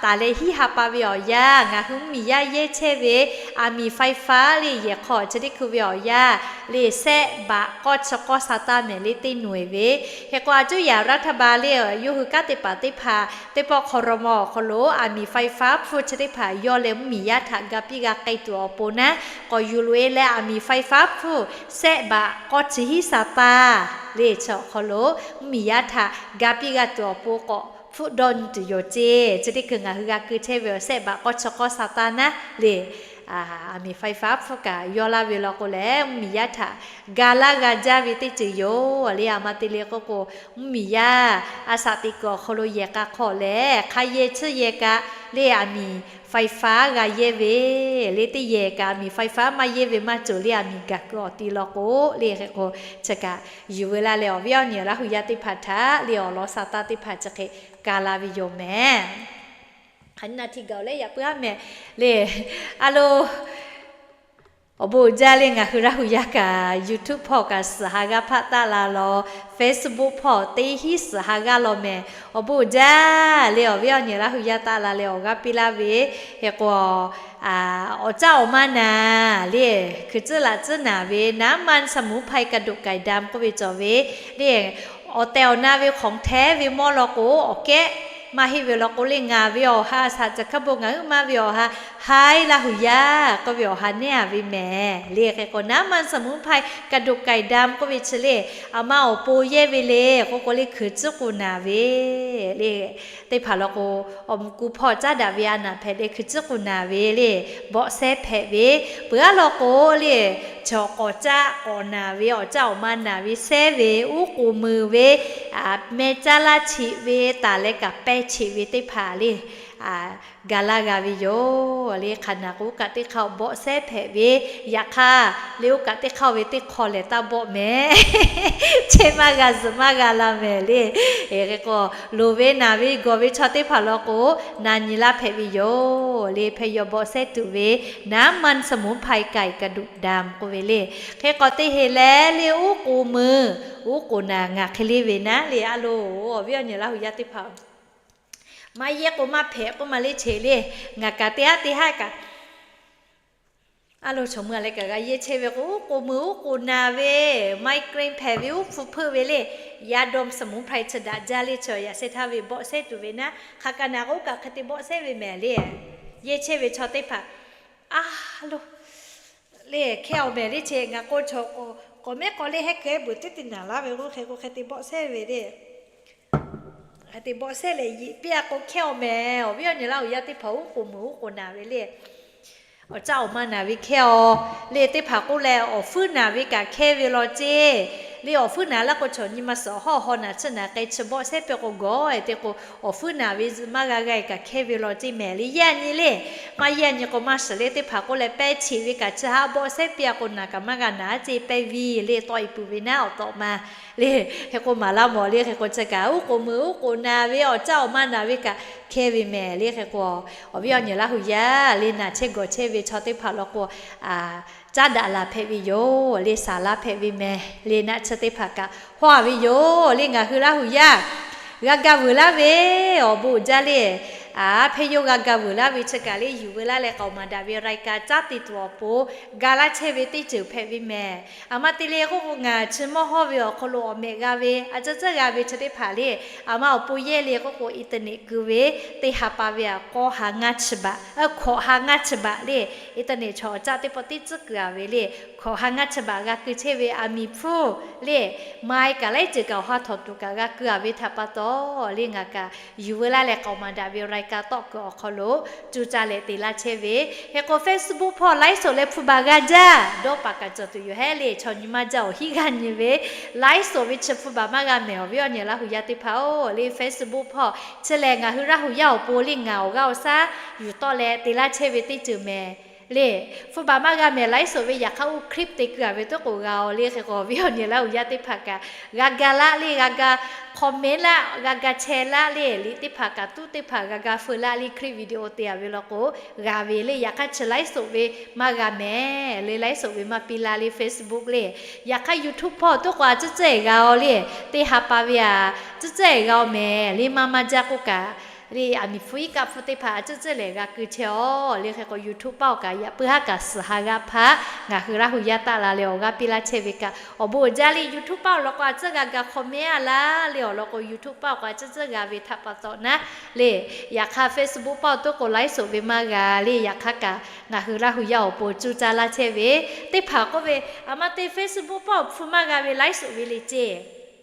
taˍ leh hiˉ ha pa ve awˬ yanˇ, ngaˬ hui mvuhˇmiˬ yaˇ yehˇ chehˇ ve aˬ miˍ ไฟฟ้า le yehˬ hk'aw chi teˇ hkui ve awˬ yanˇ le, sehˆ baꞈ k'awˇ chi k'awˇ sa taˇ mehˍ le teˇ nawˬ eˬ ve. Hk'e k'o a cuˇ yaꞈ รัฐบาล le, yawˇ hui kanˉ te paˍ teˇ hpaˍ teˇ pawˆ ครม. awˬ hk'aw lo aˬ miˍ ไฟฟ้า hpfuhˇ chi teˇ hpaˍ yawˇ leh mvuhˇmiˬ yaˇ htaꞈ ga piˇ g'a k'ai tuˬ awˬ pon naˉ, k'awꞈ yuˬ loꞈ e leh aˬ miˍ ไฟฟ้า hpfuhˇ sehˆ baꞈ k'awˇ chi hiˉ sa taˇ le, chi awˬ hk'aw lo mvuhˇmiˬ yaˇ htaꞈ ga piˇ g'a tuˬ awˬ pon k'awꞈ hpfuhˆ dawˇ nyi tuˬ yoˬ ceˇ. Chi teˇ hkui ngaˬ hui g'a keu chehˇ ve awˬ sehˆ baꞈ k'awˇ chi k'awˇ sa taˇ naˉ le, aˬ miˍ ไฟฟ้า hpfuhˇ kaꞈ yawˇ laˇ ve law k'o lehˬ, mvuhˇmiˬ yaˇ htaꞈ ga laˇ g'a jaˇ ve teˇ ceuˬ yoˬ le. Aˬ ma te le k'oˆ k'o, mvuhˇmiˬ yaˇ a shaꞈ teꞈ kuiˬ awˬ hk'aw lo yehˬ k'a hk'aw lehˬ, hk'a yehˇ tsuhˇ yehˇ kaꞈ le aˬ miˍ ไฟฟ้า g'a yehˇ ve le, teˇ yehˬ kaꞈ aˬ miˍ ไฟฟ้า maˇ yehˇ ve maˇ cawˬ le, aˬ miˍ gaˬ kuiˬ awˬ ti law k'o le. Hk'e k'o chi kaꞈ yuˬ veu laˇ leh awˬ viˉ awˬ nyi Laˇ huˍ yaˇ teˇ hpaˍ htaꞈ le awˬ lawn sa taˇ teˇ hpaˍ chi hk'e ka la ve yoˬ mehˍ. Hk'aˬ nyi na htiꞈ gaˬ-oˬ leh yaꞈ puiˉ aˉ mehˍ le. A lo, awˬ bon uiˍ jaˇ le, ngaˬ hui Laˇ huˍ yaˇ kaꞈ YouTube hpawˇ kaꞈ suhˍ ha g'aˇ hpaˆ taˆ la law, Facebook hpawˇ teˇ hinˉ suhˍ ha g'aˇ law mehˍ. Awˬ bon uiˍ jaˇ le, awˬ viˉ awˬ nyi Laˇ huˍ yaˇ taˆ la leh awˬ g'aˇ piˇ laˇ ve. Hk'e k'o, awˬ caˇ awˬ ma naˍ le, hkui tcuhˉ laꞈ tcuhˉ naˍ ve น้ำมันสมุนไพร กระดูกไก่ดำ k'oˆ ve cawˬ ve le. Awˬ tehˬ awˬ na ve ของแท้ ve mawˇ law k'o, awˬ kehˉ maˇ heˆ ve law k'o le, ngaˬ ve awˬ ha shaˍ caˬ hkaˇ bon ngaˬ huiˉ maˇ ve awˬ ha, haiˉ Laˇ huˍ yaˇ k'oˆ ve awˬ ha neˉ a ve mehˍ le. Hk'e k'o น้ำมันสมุนไพร กระดูกไก่ดำ k'oˆ ve chi le, aˬ ma awˬ pon yehˇ ve le k'oˆ k'o le, hkui tcuhˉ k'oˍ naˍ ve le. Teˇ hpaˍ law k'o, awˬ mvuh ku hpawˇ caˉ daꞈ ve a naˍ hpehꞈ leh hkui tcuhˉ k'oˍ naˍ ve le, bawˆ sehˉ hpehꞈ ve. Peuˬ aˉ law k'o le, chaw k'awꞈ caˆ k'awꞈ naˍ ve, awˬ caˇ awˬ ma naˍ ve sehˉ ve, uˉ k'oˍ mui ve, meh caˇ laˇ cheꞈ ve, taˍ leh kaꞈ pehˇ cheꞈ ve teˇ hpaˍ le, ga laˇ g'a ve yoˬ le. Hk'aˬ naˍ k'o kaꞈ teˇ hk'aˇ bawˆ sehˉ hpehꞈ ve. Yaꞈ hk'aˇ le, oˇ kaꞈ teˇ hk'aˇ ve teˇ hk'aw lehˬ taˇ bawˆ mehˍ. Chehˇ maˇ g'a zuhꞈ maˇ g'a la mehˍ le. Hk'e k'o, loˍ ve naˍ ve gawˬ ve chaw teˇ hpaˍ law k'o, na nyi laˇ hpehꞈ ve yoˬ le. Hpehꞈ yaw bawˆ sehˉ tuˬ ve น้ำมันสมุนไพรไก่กระดูกดำ k'oˆ ve le. Hk'e k'awꞈ te heˍ leh le, uˉ k'oˍ mui, uˉ k'oˍ naˍ ngaˬ hk'e le ve naˉ le. A lo, awˬ viˉ awˬ nyi Laˇ huˍ yaˇ teˇ hpaˍ, maˇ yehˇ k'o maˇ hpehꞈ k'oˆ ma le cheꞈ le. Ngaˬ kaꞈ teˇ haˉ teˇ haˉ kaꞈ a lo, chaw mui a leh kaꞈ g'a yehˇ chehˇ ve k'o, uˉ k'oˍ mui uˉ k'oˍ naˍ ve, migraine hpehꞈ ve, uˉ hpu hpeuˆ ve le, ยาดมสมุนไพร chi daꞈ jaˇ le, chaw yaꞈ sheh htaˇ ve bawˆ sehˉ tuˬ ve naˉ. Hk'aˬ kaꞈ naˍ k'o kaꞈ hk'e te bawˆ sehˉ ve mehˍ le. Yehˇ chehˇ ve chaw teˇ hpaˍ a lo le, hkehˇ awˬ mehˍ le cheꞈ. Ngaˬ k'o chaw k'awꞈ mehˉ k'aw le hehˉ hkehˉ beuꞈ teˇ te naˍ laˇ ve k'o, hk'e k'o hk'e te bawˆ sehˉ ve le. Hk'e te bawˆ sehˉ leh yiꞈ piˇ a k'o hkehˇ awˬ mehˍ. Awˬ viˉ awˬ nyi Laˇ huˍ yaˇ teˇ hpaˍ uˉ k'oˍ mui uˉ k'oˍ naˍ ve le. Awˬ caˇ awˬ ma naˍ ve hkehˇ aw le. Teˇ hpaˍ k'oˆ leh awˬ fuiˉ naˍ ve kaꞈ hkehˇ ve law ceˇ. Le awˬ fuiˉ naˍ laˇ k'o, chaw nyi ma suhˍ awˬ hawˉ awˬ haw naˍ chiˇ naˍ k'ai chi bawˆ sehˉ peuˬ k'o gawˬ-e te k'o, awˬ fuiˉ naˍ ve maˇ g'a g'a kaꞈ hkehˇ ve law ceˇ mehˍ. Le yaˇ nyi le, maˇ yaˇ nyi k'o maˇ shiˍ le teˇ hpaˍ k'oˆ leh pehˇ cheꞈ ve kaꞈ chi haˉ bawˆ sehˉ piˇ-a k'o naˍ kaꞈ maˇ g'a naˍ ceˇ pehˇ viˇ le tawˆ-e peuˬ ve naˉ awˬ tawꞈ ma le. Hk'e k'o maˍ laˇ mawˬ le. Hk'e k'o chi kaꞈ uˉ k'oˍ meuˍ uˉ k'oˍ naˍ ve awˬ caˇ awˬ ma naˍ ve kaꞈ hkehˇ ve mehˍ le. Hk'e k'o awˬ viˉ awˬ nyi Laˇ huˍ yaˇ le naˍ chehˇ gawˬ chehˇ ve chaw teˇ hpaˍ law k'o, caˉ daꞈ la hpehꞈ ve yoˬ le, saˍ laˇ hpehꞈ ve mehˍ le. Naˆ chi teˇ hpaˍ kaꞈ hawˇ-a ve yoˬ le. Ngaˬ hui Laˇ huˍ yaˇ g'a ga vuiˬ laˇ ve awˬ bon uiˍ jaˇ le. A, hpehˇ yawˇ g'a ga vuiˬ laˇ ve chi kaꞈ le yuˬ veu laˇ leh k'aoˍ maˍ daꞈ ve รายการ caˉ te tuˬ awˬ pon ga laˇ chehˇ ve teˇ ceuˬ hpehꞈ ve mehˍ. A ma te le k'oˆ k'o ngaˬ chi mawˇ hawˇ ve awˬ hk'aw lo awˬ mehꞈ g'a ve a ciˉ ciˉ g'a ve chi teˇ hpaˍ le, a ma awˬ pon yehˇ le k'oˆ k'o อินเทอร์เน็ต keu ve teˇ ha pa ve a k'awˇ ha ngaˇ chi baꞈ, hkawꞈ ha ngaˇ chi baꞈ le. อินเทอร์เน็ต chaw awˬ caˆ teˇ pawˆ teˇ tcuhˉ kuiˬ-a ve le, hkawꞈ ha ngaˇ chi baꞈ g'a keu chehˇ ve a miˍ hpfuhˇ le, mai kaꞈ laiˉ ceuˬ kaꞈ awˬ ha htawnˍ tuˬ kaꞈ g'a keu-a ve htaꞈ pa taw le ngaˬ kaꞈ yuˬ veu laˇ leh k'aoˍ maˍ daꞈ ve รายการ tawˆ keu awˬ hk'aw lo cuˇ caˇ leh te laˇ chehˇ ve. Hk'e k'o Facebook hpawˇ ไลฟ์สด leh hpu baˬ g'a jaˇ dawˇ paˍ kaꞈ cawˬ tuˬ yoˬ hehˉ le. Chaw nyi maˇ jaˇ awˬ hiˉ g'aˇ nyi ve ไลฟ์สด ve chi hpu baˬ maˇ g'a mehˍ awˬ viˉ awˬ nyi Laˇ huˍ yaˇ teˇ hpaˍ-oˬ le. Facebook hpawˇ chi lehˬ ngaˬ hui Laˇ huˍ yaˇ awˬ pon le ngaˬ awˬ g'aˇ awˬ shaˉ yuˬ tawˆ leh te laˇ chehˇ ve teˇ ceuˬ mehˍ le. Hpu baˬ maˇ g'a mehˍ ไลฟ์สด ve yaꞈ hk'aˇ oˇ คลิป te keu-a ve teˇ k'o g'a-o le. Hk'e k'o awˬ viˉ awˬ nyi Laˇ huˍ yaˇ teˇ hpaˍ kaꞈ g'a ga laˇ le, g'a ga comment laˇ, g'a ga share laˇ le. Liꞈ teˇ hpaˍ kaꞈ tuˉ teˇ hpaˍ g'a ga feu laˇ le. คลิปวิดีโอ te-a ve law k'o g'a ve le. Yaꞈ hk'aˇ chi ไลฟ์สด ve maˇ g'a mehˍ le, ไลฟ์สด ve maˇ piˇ la le Facebook le. Yaꞈ hk'aˇ YouTube hpawˇ teˇ k'o a ciˉ ciˉ-e g'a-o le. Teˇ ha pa ve a ciˉ ciˉ-e g'a-o mehˍ le. Maˇ maˇ jaˇ k'oˆ kaꞈ le, a miˍ hpfuhˇ iˉ kaˆ hpfuhˇ teˇ hpaˍ a ciˉ ciˉ lehˬ g'a keu chehˇ-oˬ le. Hk'e k'o YouTube paˆ-oˬ kaꞈ yaꞈ puiˉ haˉ kaꞈ suhˍ ha g'aˇ hpaˇ ngaˬ hui Laˇ huˍ yaˇ taˆ la leh awˬ g'aˇ piˇ laˇ chehˇ ve kaꞈ awˬ bon uiˍ jaˇ le. YouTube paˆ awˬ lawn k'o a ciˉ g'a ga comment-a laˇ le. Awˬ lawn k'o YouTube paˆ awˬ k'o a ciˉ ciˉ g'a ve htaꞈ pa taw naˉ le. Yaꞈ hk'aˇ Facebook paˆ awˬ teˇ k'o ไลฟ์สด ve maˇ g'a le. Yaꞈ hk'aˇ kaꞈ ngaˬ hui Laˇ huˍ yaˇ awˬ pon cuˇ caˇ laˇ chehˇ ve teˇ hpaˍ k'oˆ ve, a ma te Facebook paˆ awˬ hpu maˇ g'a ve ไลฟ์สด ve le ceˇ.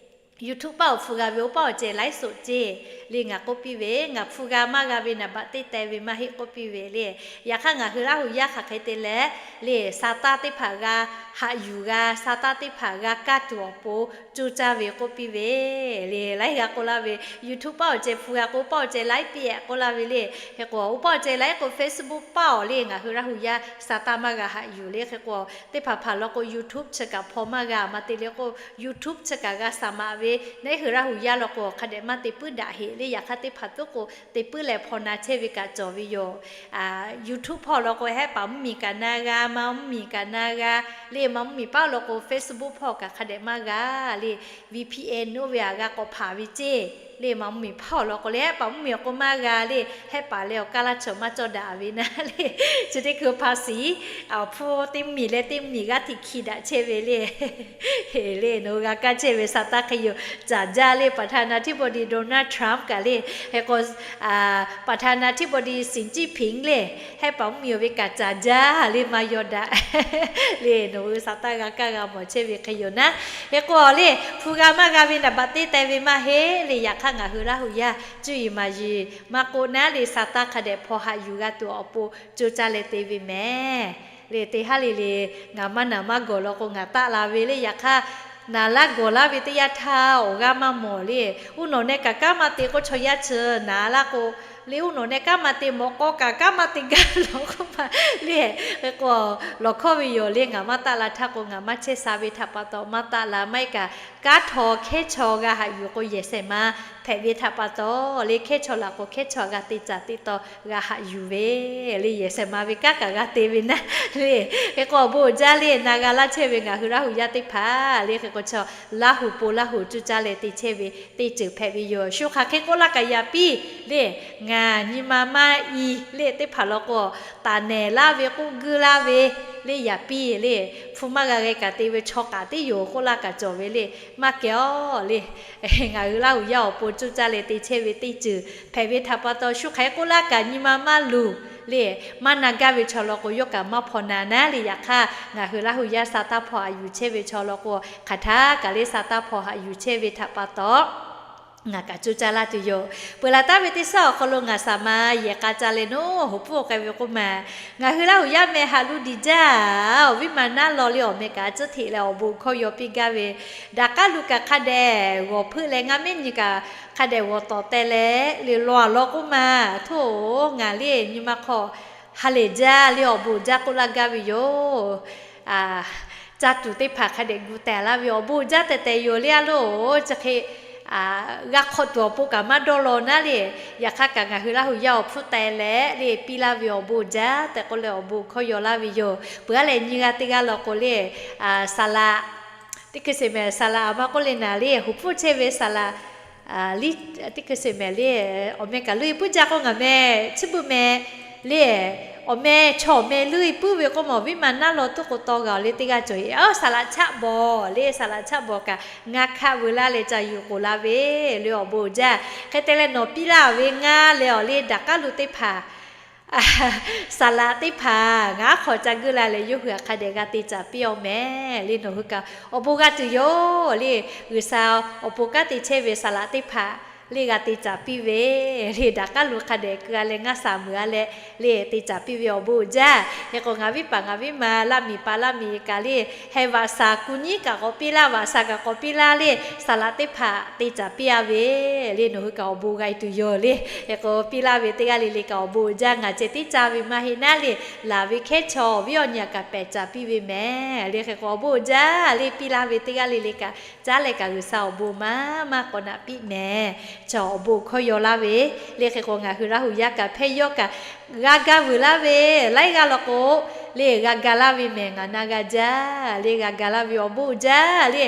YouTube paˆ awˬ hpu g'a ve oˇ paˆ awˬ ceh ไลฟ์สด ceˇ le ngaˬ k'oˆ piˇ ve, ngaˬ hpu g'a maˇ g'a ve naˍ baꞈ teˇ teh ve maˇ heˆ k'oˆ piˇ ve le. Yaꞈ hk'aˇ ngaˬ hui Laˇ huˍ yaˇ hk'aˬ hk'e te leh le, sa taˇ teˇ hpaˍ g'a haꞈ yuˬ g'a, sa taˇ teˇ hpaˍ g'a kaˇ tuˬ awˬ pon cuˇ caˇ ve k'oˆ piˇ ve le. Laiˉ g'a k'oˆ laˇ ve, YouTube paˆ awˬ ceh hpu g'a k'o paˆ awˬ ceh laiˉ piˇ-ehˍ k'oˆ laˇ ve le. Hk'e k'o oˇ paˆ awˬ ceh laiˉ k'o Facebook paˆ awˬ le ngaˬ hui Laˇ huˍ yaˇ sa taˇ maˇ g'a haꈞ yuˬ le. Hk'e k'o teˇ hpaˍ hpaˍ law k'o YouTube chi kaꞈ hpaw maˇ g'a. A ma te le k'o YouTube chi kaꞈ g'a saˍ maꞈ ve, neˉ hui Laˇ huˍ yaˇ law k'o hk'a dehꞈ maˇ te puiˉ daꞈ heꞈ le. Yaꞈ hk'aˇ teˇ hpaˍ tuˉ k'o te puiˉ leh hpaw na chehˇ ve kaꞈ cawˬ ve yoˬ. YouTube hpawˇ law k'o hehˉ paˍ mvuhˇmiˬ kaꞈ na g'a, ma mvuhˇmiˬ kaꞈ na g'a le. Ma mvuhˇmiˬ paˉ law k'o Facebook hpawˇ kaꞈ hk'a dehꞈ maˇ g'a le. VPN oˇ ve aꞈ g'a k'awꞈ hpaˍ ve ceˇ le. Ma mvuhˇmiˬ paˉ awˬ lawn k'o le hehˉ paˍ mvuhˇmiˬ awˬ k'o maˇ g'a le. Hehˉ paˍ leh awˬ kaˇ laˇ chi maˇ cawˇ daꞈ ve naˉ le. Chi teˇ hkui hpa shiˍ, awˬ hpfuhˇ teˇ mvuhˇmiˬ leh teˇ mvuhˇmiˬ g'aˇ hteꞈ hki daꞈ chehˇ ve le. Le nawˬ hui g'a kaˇ chehˇ ve sa taˇ hk'e yoˬ. Caˬ jaˇ le ประธานาธิบดี Donald Trump kaꞈ le, hk'e k'o ประธานาธิบดี Xi Jinping le, hehˉ paˍ mvuhˇmiˬ ve kaꞈ caˬ jaˇ le maˇ yaw daꞈ le. Nawˬ hui sa taˇ g'a kaˇ g'a mawˬ chehˇ ve hk'e yoˬ naˉ. Hk'e k'o le hpu g'a maˇ g'a ve naˍ baꞈ teˇ teh ve maˇ heˆ le. Yaꞈ hk'aˇ ngaˬ hui Laˇ huˍ yaˇ cuˇ yiˍ maˍ yiˍ maˇ k'oˆ naˉ le sa taˇ hk'a dehꞈ hpaw haꞈ yuˬ g'a tuˬ awˬ pon coˇ caˇ leh te ve mehˍ. Le teˇ haˉ le le ngaˬ maˇ naˍ maˇ gawˬ law k'o ngaˬ taˆ la ve le. Yaꞈ hk'aˇ naˍ laˇ gawˬ laˇ ve teˇ yanˇ htaˇ awˬ g'aˇ maˇ mawˬ le. Uˉ nawˬ neh kaꞈ kanˉ maˇ te k'oˆ chaw yaˇ chi naˍ laˇ k'o le, uˉ nawˬ neh kanˉ maˇ te mawꞈ k'aw kaꞈ kanˉ maˇ te gaˇ lawˬ k'oˆ ma le. Hk'e k'o lawˬ hkawˇ ve yoˬ le. Ngaˬ maˇ taˆ la htaˇ k'o ngaˬ maˇ chehˇ sha ve htaꞈ pa taw maˇ taˆ la. Maˇ heˆ kaꞈ kanˉ htaw hkehˉ chaw g'a haꞈ yuˬ k'o yehˬ shehˍ ma hpehꞈ ve htaꞈ pa taw le, hkehˉ chaw laˬ k'o hkehˉ chaw g'a te caˍ te taw g'a haꞈ yuˬ ve le. Yehˬ shehˍ ma ve kanˉ kaꞈ g'a te ve naˉ le. Hk'e k'o awˬ bon uiˍ jaˇ le na g'a laˇ chehˇ ve ngaˬ hui Laˇ huˍ yaˇ teˇ hpaˍ le. Hk'e k'o chaw Laˇ huˍ po Laˇ huˍ coˇ caˇ leh te chehˇ ve teˇ ceuˬ hpehꞈ ve yoˬ. Shu hk'aˬ hk'e k'oˆ laˇ kaꞈ yaꞈ piˇ le. Ngaˬ nyi ma maˇ i le teˇ hpaˍ law k'o taˍ nehˬ laˇ ve k'oˆ guiˇ laˇ ve le yaꞈ piˇ le. Hpu maˇ g'a g'a kaꞈ te ve chaw kaꞈ tiˉ yoˬ k'oˆ laˇ kaꞈ cawˬ ve le. Maˇ kehˬ-oˬ le. Ngaˬ hui Laˇ huˍ yaˇ awˬ pon coˇ caˇ leh te chehˇ ve teˇ ceuˬ hpehꞈ ve htaꞈ pa taw shu hk'aˬ hk'e k'oˆ laˇ kaꞈ nyi ma maˇ luˬ le. Maˇ na gaˇ ve chaw law k'o yawˇ kaꞈ maˇ hpaw na naˉ le. Yaꞈ hk'aˇ ngaˬ hui Laˇ huˍ yaˇ sa taˇ hpaw haꞈ yuˬ chehˇ ve chaw law k'o hk'aˬ htaˇ kaꞈ le sa taˇ hpaw haꞈ yuˬ chehˇ ve htaꞈ pa taw Ngaˬ kaꞈ co caˇ laˇ tuˬ yoˬ. Peuˬ laˬ taˍ ve teˇ shaˉ awˬ hk'aw lo ngaˬ saˍ ma yehˬ k'a ca leh nawˉ hoˍ pfuhˇ k'ai ve k'oˆ ma, ngaˬ hui Laˇ huˍ yaˇ meh haꞈ lu diˬ jaˇ. Awˬ viˉ ma naˉ law le awˬ meh kaꞈ a tcuhˉ hteꞈ leh awˬ bon hkawˇ yaw piˇ gaˇ ve, daꞈ k'aˉ lu kaꞈ hk'a dehꞈ g'awˬ hpeuˆ leh ngaˇ miˉ nyi kaꞈ hk'a dehꞈ g'awˬ tawˍ teh leh le law a law k'oˆ ma, htoˇ, ngaˬ le nyi ma hk'aw ha lehˬ jaˇ le awˬ bon jaˇ k'oˆ laˇ gaˇ ve yoˬ. Caˇ tuˬ teˇ hpaˍ hk'a dehꞈ gu teh laˇ ve awˬ bon jaˇ tehꞈ tehꞈ yoˬ le a loˬ. Chi hk'e g'a hk'awꞈ tuˬ awˬ pon kaꞈ maˇ dawˇ law naˉ le. Yaꞈ hk'aˇ kaꞈ ngaˬ hui Laˇ huˍ yaˇ awˬ hpfuhˇ teh leh le piˇ laˇ ve awˬ bon jaˇ tehꞈ k'oˆ leh awˬ bon hkawˇ yaw laˇ ve yoˬ. Peuˬ aˉ lehˬ nyi g'a teˇ g'aˇ law k'o le, saˍ laꞈ teˇ hkui sheˍ mehˍ saˍ laꞈ a ma k'oˆ le naˍ le hoˍ hpfuhˇ chehˇ ve saˍ laꞈ teˇ hkui sheˍ mehˍ le, awˬ meh kaꞈ leuˆ puiˉ jaˇ k'o ngaˬ meh chiˇ beuꞈ meh le, awˬ meh chaw meh leuˆ puiˉ ve k'oˆ ma awˬ viˉ ma naˉ law tuˉ k'o taw g'a le teˇ g'aˇ cawˬ e saˍ laꞈ chaˆ bawˬ le, saˍ laꞈ chaˆ bawˬ kaꞈ ngaˇ hkaˆ veu laˇ leh ca yuˬ k'oˍ la ve le awˬ bon jaˇ. Hk'e te leh nawˬ piˇ laˇ ve ngaˇ leh awˬ le daꞈ k'aˉ lu teˇ hpaˍ saˍ laꞈ teˇ hpaˍ ngaˬ aˉ hk'aw ca geuˆ la leh yawˇ hui htaꞈ hk'a dehꞈ g'a te caˍ piˇ aw mehˍ le nawˬ hui kaꞈ awˬ bon g'a tuˬ yoˬ le. G'uiˬsha awˬ pon kanˉ te chehˇ ve saˍ laꞈ teˇ hpaˍ le g'a te caˍ piˇ ve le daꞈ k'aˉ lu hk'a dehꞈ keu a leh ngaˇ shaˍ meuˍ a leh le te caˍ piˇ ve awˬ bon jaˇ. Hk'e k'o ngaˬ viˉ paˍ ngaˬ viˉ ma Laˇ miˍ pa Laˇ miˍ kaꞈ le heh vaꞈ shaˍ kuˬ nyiˉ kaꞈ k'awꞈ piˇ laˇ, vaꞈ shaˍ kaꞈ k'awꞈ piˇ laˇ le saˍ laꞈ teˇ hpaˍ te caˍ piˇ a ve le nawˬ hui kaꞈ awˬ bon g'a e tuˬ yoˬ le. Hk'e k'o piˇ laˇ ve teˇ g'aˇ le le kaꞈ awˬ bon jaˇ. Ngaˬ ceh tiˉ caˇ ve maˇ heˆ naˉ le, laˬ ve hkehˉ chaw awˬ viˉ awˬ nyi kaꞈ pehˬ caˍ piˇ ve mehˍ le. Hk'e k'o awˬ bon jaˇ le piˇ laˇ ve teˇ g'aˇ le le kaꞈ caˉ leh kaꞈ G'uiˬsha awˬ bon maˇ maˇ k'awꞈ naꞈ piˇ mehˍ. Chaw awˬ bon hkawˇ yaw laˇ ve le. Hk'e k'o ngaˬ hui Laˇ huˍ yaˇ kaꞈ hpehˇ yawˇ kaꞈ g'a ga vuiˬ laˇ ve, laiˉ g'aˇ law k'o le g'a ga laˇ ve mehˍ ngaˬ na g'a jaˇ le g'a ga laˇ ve awˬ bon jaˇ le.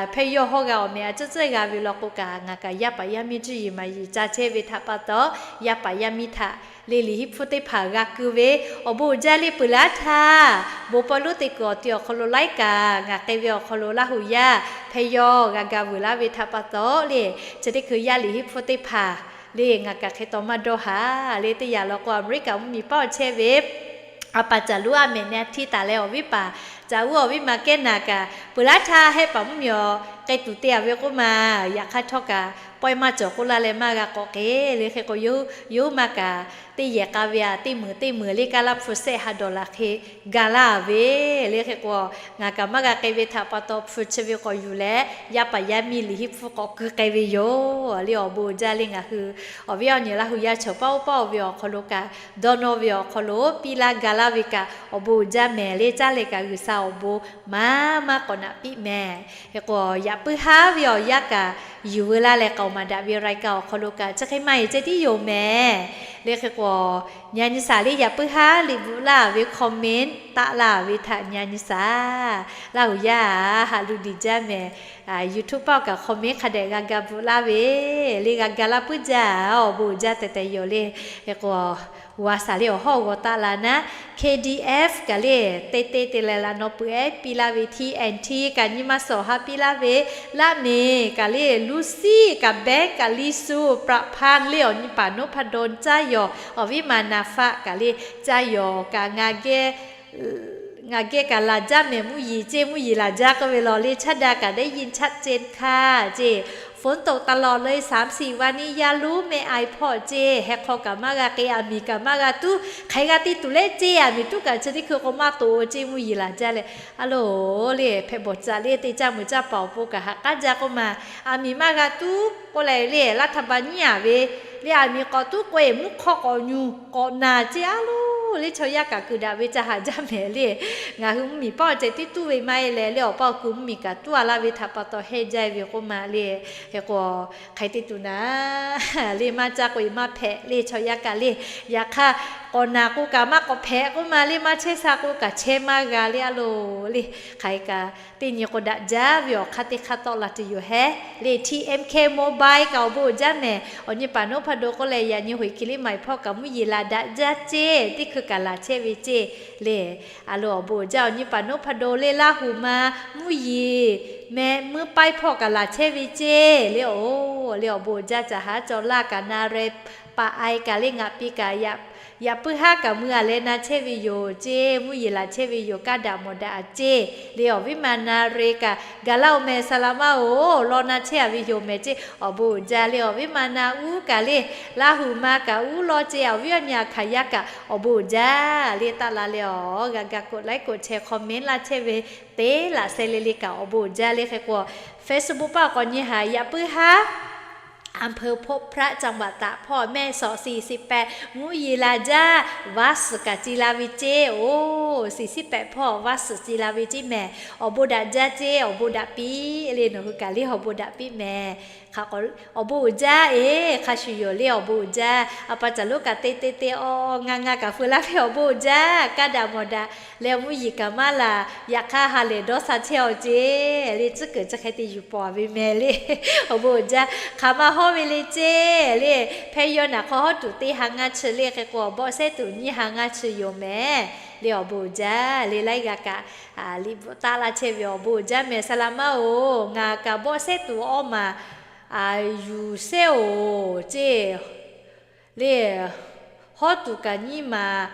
Hpehˇ yawˇ hawˇ g'a awˬ meh a tcuhˉ tcuhˉ g'a ve law k'o kaꞈ ngaˬ kaꞈ yaˇ paˍ yaˇ miˇ cuˇ yiˍ maˍ yiˍ ca chehˇ ve htaꞈ pa taw, yaˇ paˍ yaˇ miˇ htaꞈ le liꞈ hiˆ hpfuhˇ teˇ hpaˍ g'a keu ve awˬ bon jaˇ le. Peuˬ laˇ htaˇ bon pawˇ lonˉ te kuiˬ awˬ ti awˬ hk'aw lo laiˉ kaꞈ ngaˬ k'ai ve awˬ hk'aw lo Laˇ huˍ yaˇ hpehˇ yawˇ g'a ga vuiˬ laˇ ve htaꞈ pa taw le, chi teˇ hkui yaˇ liꞈ hiˆ hpfuhˇ teˇ hpaˍ le ngaˬ kaꞈ hk'e taw maˇ dawˇ haˍ le. Teˇ yanˇ law k'o Aˍmeˍriˆkaˍ mvuhˇmiˬ paˆ awˬ chehˇ ve a paˍ caˬ luˉ a mehˍ na htiˇ taˍ leh awˬ viˉ paˍ caˬ uˉ awˬ viˉ ma kehˉ naˍ kaꞈ peuˬ laˇ htaˇ hehˆ paˍ mvuhˇmiˬ awˬ k'ai tuˬ te a ve k'oˆ ma, yaꞈ hk'aˇ htawˇ kaꞈ pawehˇ maˇ cawˬ k'oˆ laˇ leh maˇ g'a k'awꞈ k'e le. Hk'e k'o yawˇ hui maˇ kaꞈ teˇ yehˬ k'a ve a teˇ meunˍ teˇ meunˍ le kaˇ laˇ hpu sehˆ ha dawˬ laˬ hk'e ga laˇ ve le. Hk'e k'o ngaˬ kaꞈ maˇ g'a k'e ve htaꞈ pa taw hpu chi ve k'awꞈ yuˬ leh yaˇ paˍ yaˇ miˇ liꞈ hiˆ hpfuhˇ k'awꞈ keu k'ai ve yoˬ le. Awˬ bon jaˇ le ngaˬ hui awˬ viˉ awˬ nyi Laˇ huˍ yaˇ chaw paˆ oˇ paˆ oˇ ve awˬ hk'aw lo kaꞈ dawˇ nawˇ ve awˬ hk'aw lo piˇ laˇ ga laˇ ve kaꞈ awˬ bon jaˇ mehˍ le. Caˇ leh kaꞈ G'uiˬsha awˬ bon maˇ maˇ k'awꞈ naꞈ piˇ mehˍ. Hk'e k'o yaꞈ puiˉ haˉ ve awˬ yanˇ kaꞈ yuˬ veu laˇ leh k'aoˍ maˍ daꞈ ve รายการ awˬ hk'aw lo kaꞈ chi hk'e maˇ heˆ ceh tiˉ yoˬ mehˍ le. Hk'e k'o nyi a nyi shaˍ le yaꞈ puiˉ haˉ liꞈ bvuhꞈ laˇ ve comment taˆ laˇ ve htaꞈ nyi a nyi shaˍ. Laˇ huˍ yaˇ haꞈ lu diˬ jaˇ mehˍ. YouTube paˆ kaꞈ comment hk'a dehꞈ g'a ga bvuhꞈ laˇ ve le g'a ga laˇ puiˉ jaˇ. Awˬ bon jaˇ tehꞈ tehꞈ yoˬ le. Hk'e k'o g'a shaˍ le awˬ hawˉ g'aw taˆ la naˉ, K D F kaꞈ le teˇ teˇ te leh laꞈ naw peuˬ ehˉ piˇ laˇ ve, T N T kaꞈ nyi ma sawˍ ha piˇ laˇ ve, Laˇ miˍ kaꞈ le Luˇsiˆ kaꞈ Behˉ kaꞈ Liˇsuˆ ประพันธ์ le awˬ nyi paˍ นพดล caˇ yawˬ, awˬ viˉ ma naˍ faˆ kaꞈ le caˇ yawˬ kaꞈ ngaˬ geh ngaˬ geh kaꞈ laˬ jaˇ mehˍ mvuhˇ yiˍ ceˇ, mvuhˇ yiˍ laˬ jaˇ k'oˆ ve law le chaˇ da kaꞈ ได้ยินชัดเจนค่ะ ceˇ. ฝนตกตลอดเลย สามสี่วันนี้ yaˇ lonˉ แม่อายพ่อ ceˇ. Heh hk'aw kaꞈ maˇ g'a k'e, aˬ miˍ kaꞈ maˇ g'a tuˉ, hk'aˬ hk'e g'a te tuˬ le ceˇ. Aˬ miˍ tuˉ kaꞈ chi teˇ hkui k'o maˇ toꞈ ceˇ, mvuhˇ yiˍ laˬ jaˇ leh a loˬ le hpehꞈ bawˬ caꞈ le te caˇ meuꞈ caˇ paˍ awˬ pon kaꞈ haꞈ k'aˉ jaˇ k'oˆ ma, aˬ miˍ maˇ g'a tuˉ k'oˆ leh le รัฐบาล nyiˉ a ve le aˬ miˍ k'awꞈ tuˉ k'o e mvuhˇ hk'awˇ k'awꞈ nyuˬ k'awꞈ naˬ ceˇ a loˬ le chaw yaˇ kaꞈ keu daꞈ ve ca haꞈ jaˇ mehˍ le. Ngaˬ hui mvuhˇmiˬ paˆ awˬ ceh tiˉ tuˉ ve maˇ heˆ leh le awˬ paˇ awˬ ku mvuhˇmiˬ kaꞈ tuˉ a laˇ ve htaꞈ pa taw heh jaˇ ve k'oˆ ma le. Hk'e k'o hk'aˬ hk'e te tuˬ naˉ le maˇ caˇ k'o e maˇ hpehꞈ le chaw yaˇ kaꞈ le. Yaꞈ hk'aˇ k'awꞈ naˬ k'o kaꞈ maˇ k'awꞈ hpehꞈ k'oˆ ma le, maˇ chehˇ sha k'o kaꞈ chehˇ maˇ g'a le a loˬ le. Hk'aˬ hk'e kaꞈ teˇ nyi k'o daꞈ jaˇ ve awˬ hk'aˇ teˇ hk'aˇ tawˆ la tuˬ yoˬ hehˉ le. T M K Mobile kaꞈ awˬ bon uiˍ jaˇ mehˍ. Awˬ nyi paˍ นพดล k'oˆ leh yaꞈ nyi hoꞈ e hkiˬ liˇ maˍ e hpawˇ kaꞈ mvuhˇ yeˬ laˬ daꞈ jaˇ ceˇ, teˇ hkui kaꞈ laˬ chehˇ ve ceˇ le. A loˬ awˬ bon uiˍ jaˇ awˬ nyi paˍ นพดล le Laˇ huˍ ma mvuhˇ yeˬ meh meuˇ paiˇ hpawˇ kaꞈ laˬ chehˇ ve ceˇ le. Oˬ le awˬ bon uiˍ jaˇ caꞈ haˉ caw laˇ kaꞈ na reh paˍ ai kaꞈ le ngaˬ pi kaꞈ yaꞈ Yaꞈ puiˉ haˉ kaꞈ mui a leh na chehˇ ve yoˬ ceˇ, mvuhˇ yeˬ laˬ chehˇ ve yoˬ, kaˇ daꞈ mawˬ daꞈ a ceˇ le. Awˬ viˉ ma na re kaꞈ gaˬ laˇ oˬ mehˍ, saˍ laꞈ maˇ oˬ, law na chehˇ a ve yoˬ mehˍ ceˇ, awˬ bon uiˍ jaˇ le. Awˬ viˉ ma na uˉ kaꞈ le, Laˇ huˍ ma kaꞈ uˉ lawˇ ceˇ, awˬ viˉ awˬ nyi aˬ hkanˍ yaˇ kaꞈ awˬ bon uiˍ jaˇ le. Taˆ la leh awˬ g'a ga กดไลค์ กดแชร์ comment laˇ chehˇ ve teˇ laꞈ sheh le le kaꞈ awˬ bon uiˍ jaˇ le. Hk'e k'o, Facebook paˆ awˬ k'awꞈ nyi haˍ, yaꞈ puiˉ haˉ อำเภอพบพระ จังหวัดตาก พ่อแม่ สอง สี่ สิบแปด mvuhˇ yeˬ laˬ jaˇ, vaˇ suhˍ kaꞈ ci la ve ceˇ oˬ, สี่ สิบแปด พ่อ vaˇ suhˍ ci la ve ceˇ mehˍ. Awˬ bon daꞈ jaˇ ceˇ, awˬ bon daꞈ piˇ le, nawˬ hui kaꞈ le awˬ bon daꞈ piˇ mehˍ. Hk'a k'o, awˬ bon uiˍ jaˇ eˬ, hk'a shuˍ yoˬ le, awˬ bon uiˍ jaˇ. A pa caˬ lonˉ kaꞈ te te te awˬ ngaˬ ngaˬ kaꞈ feu laˇ ve awˬ bon uiˍ jaˇ, kaˇ daꞈ mawˬ daꞈ leh mvuhˇ yeˬ kaꞈ maˇ laˬ, yaꞈ hk'aˇ ha lehˬ dawˇ sha chehˇ awˬ ceˇ le, tcuhˉ kuiˬ chi hk'e te yuˬ pawˍ ve mehˍ le. Awˬ bon uiˍ jaˇ, hk'aˬ ma hawˉ ve le ceˇ le, hpehˇ yawˇ naꞈ hk'aw hawˉ tuˬ teˇ ha ngaˇ chi le. Hk'e k'o, bawˆ shehˉ tuˬ nyiˇ ha ngaˇ chi yoˬ mehˍ le. Awˬ bon uiˍ jaˇ le, laiˉ g'aˇ kaꞈ liꞈ bvuhꞈ taˆ laˇ chehˇ ve awˬ bon uiˍ jaˇ mehˍ. Saˍ laꞈ maˇ oˬ, ngaˬ kaꞈ bawˆ shehˉ tuˬ awˇ maˬ yuˬ shehˉ oˬ ceˇ le, hawˉ tuˬ kaꞈ nyiˇ maˬ,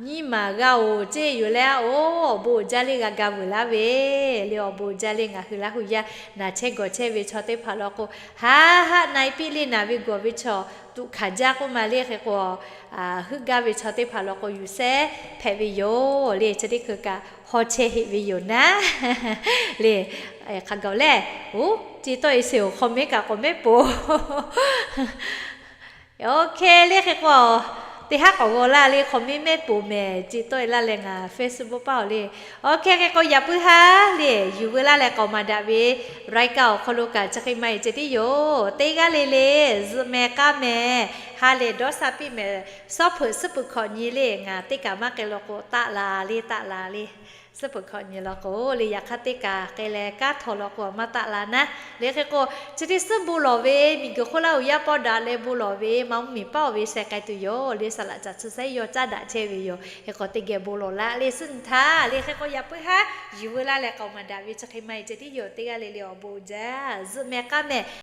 nyiˇ maˬ g'a oˬ ceˇ yoˬ leh, oˬ, awˬ bon uiˍ jaˇ le, g'a ga vuiˬ laˇ ve le. Awˬ bon uiˍ jaˇ le, ngaˬ hui Laˇ huˍ yaˇ naˬ chehˇ gawˬ chehˇ ve chaw teˇ hpaˍ law k'o, haˉ haˉ na e piˇ le, naˬ ve gawˬ ve chaw tuꞈ hkanˍ jaˇ k'oˆ ma le. Hk'e k'o, heuˆ gaˇ ve chaw teˇ hpaˍ law k'o, yuˬ shehˉ hpehꞈ ve yoˬ le. Chi teˇ hkui kaꞈ haw chehˇ heˆ ve yoˬ naˉ le. Hk'a gaˬ lehˬ, oˬ, ce tawˆ e sheˍ oˬ, comment kaꞈ k'awꞈ mehˉ poˬ. OK le, hk'e k'o, teˇ haˉ k'awꞈ g'aw laˇ le, comment mehˉ poˬ mehˍ, ce tawˆ e laˇ leh ngaˬ Facebook paˇ oˬ le. OK, hk'e k'o, yaꞈ puiˉ haˉ le, yuˬ veu laˇ leh k'awꞈ maˍ daꞈ ve รายการ awˬ hk'aw lo kaꞈ chi hk'e maˇ e ceh tiˉ yoˬ. Teˇ g'aˇ le le zuhꞈ mehˍ k'aˇ mehˍ, ha lehˬ dawˇ sha piˇ mehˍ. Suhˉ peuˬ suhˉ peuˬ hkawꞈ nyi le, ngaˬ teˇ kaꞈ maˇ k'ai law k'o taˆ la le, taˆ la le. Suhˉ peuˬ hkawꞈ nyi law k'o le, yaꞈ hk'aˇ teˇ kaꞈ k'ai leh kanˉ htaw law k'o maˇ taˆ la naˉ le. Hk'e k'o, chi teˇ suhˉ bon lawˬ ve miˬguiˬ hk'oˆ Laˇ huˍ yaˇ pawˆ daꞈ leh bon lawˬ ve maˇ mvuhˇ miˬ paˇ oˬ ve sheh k'ai tuˬ yoˬ le. Saˍ laꞈ caˬ chi shehˉ yawˇ caˉ daꞈ chehˇ ve yoˬ. Hk'e k'o, teˇ geh bon lawˬ laˇ le, suhˉ nyi htaˇ le. Hk'e k'o, yaꞈ puiˉ haˉ yuˬ veu laˇ leh k'awꞈ maˍ daꞈ ve chi hk'e maˇ e ceh tiˉ yoˬ. Teˇ g'aˇ le le awˬ bon uiˍ jaˇ, zuhꞈ mehˍ k'aˇ mehˍ.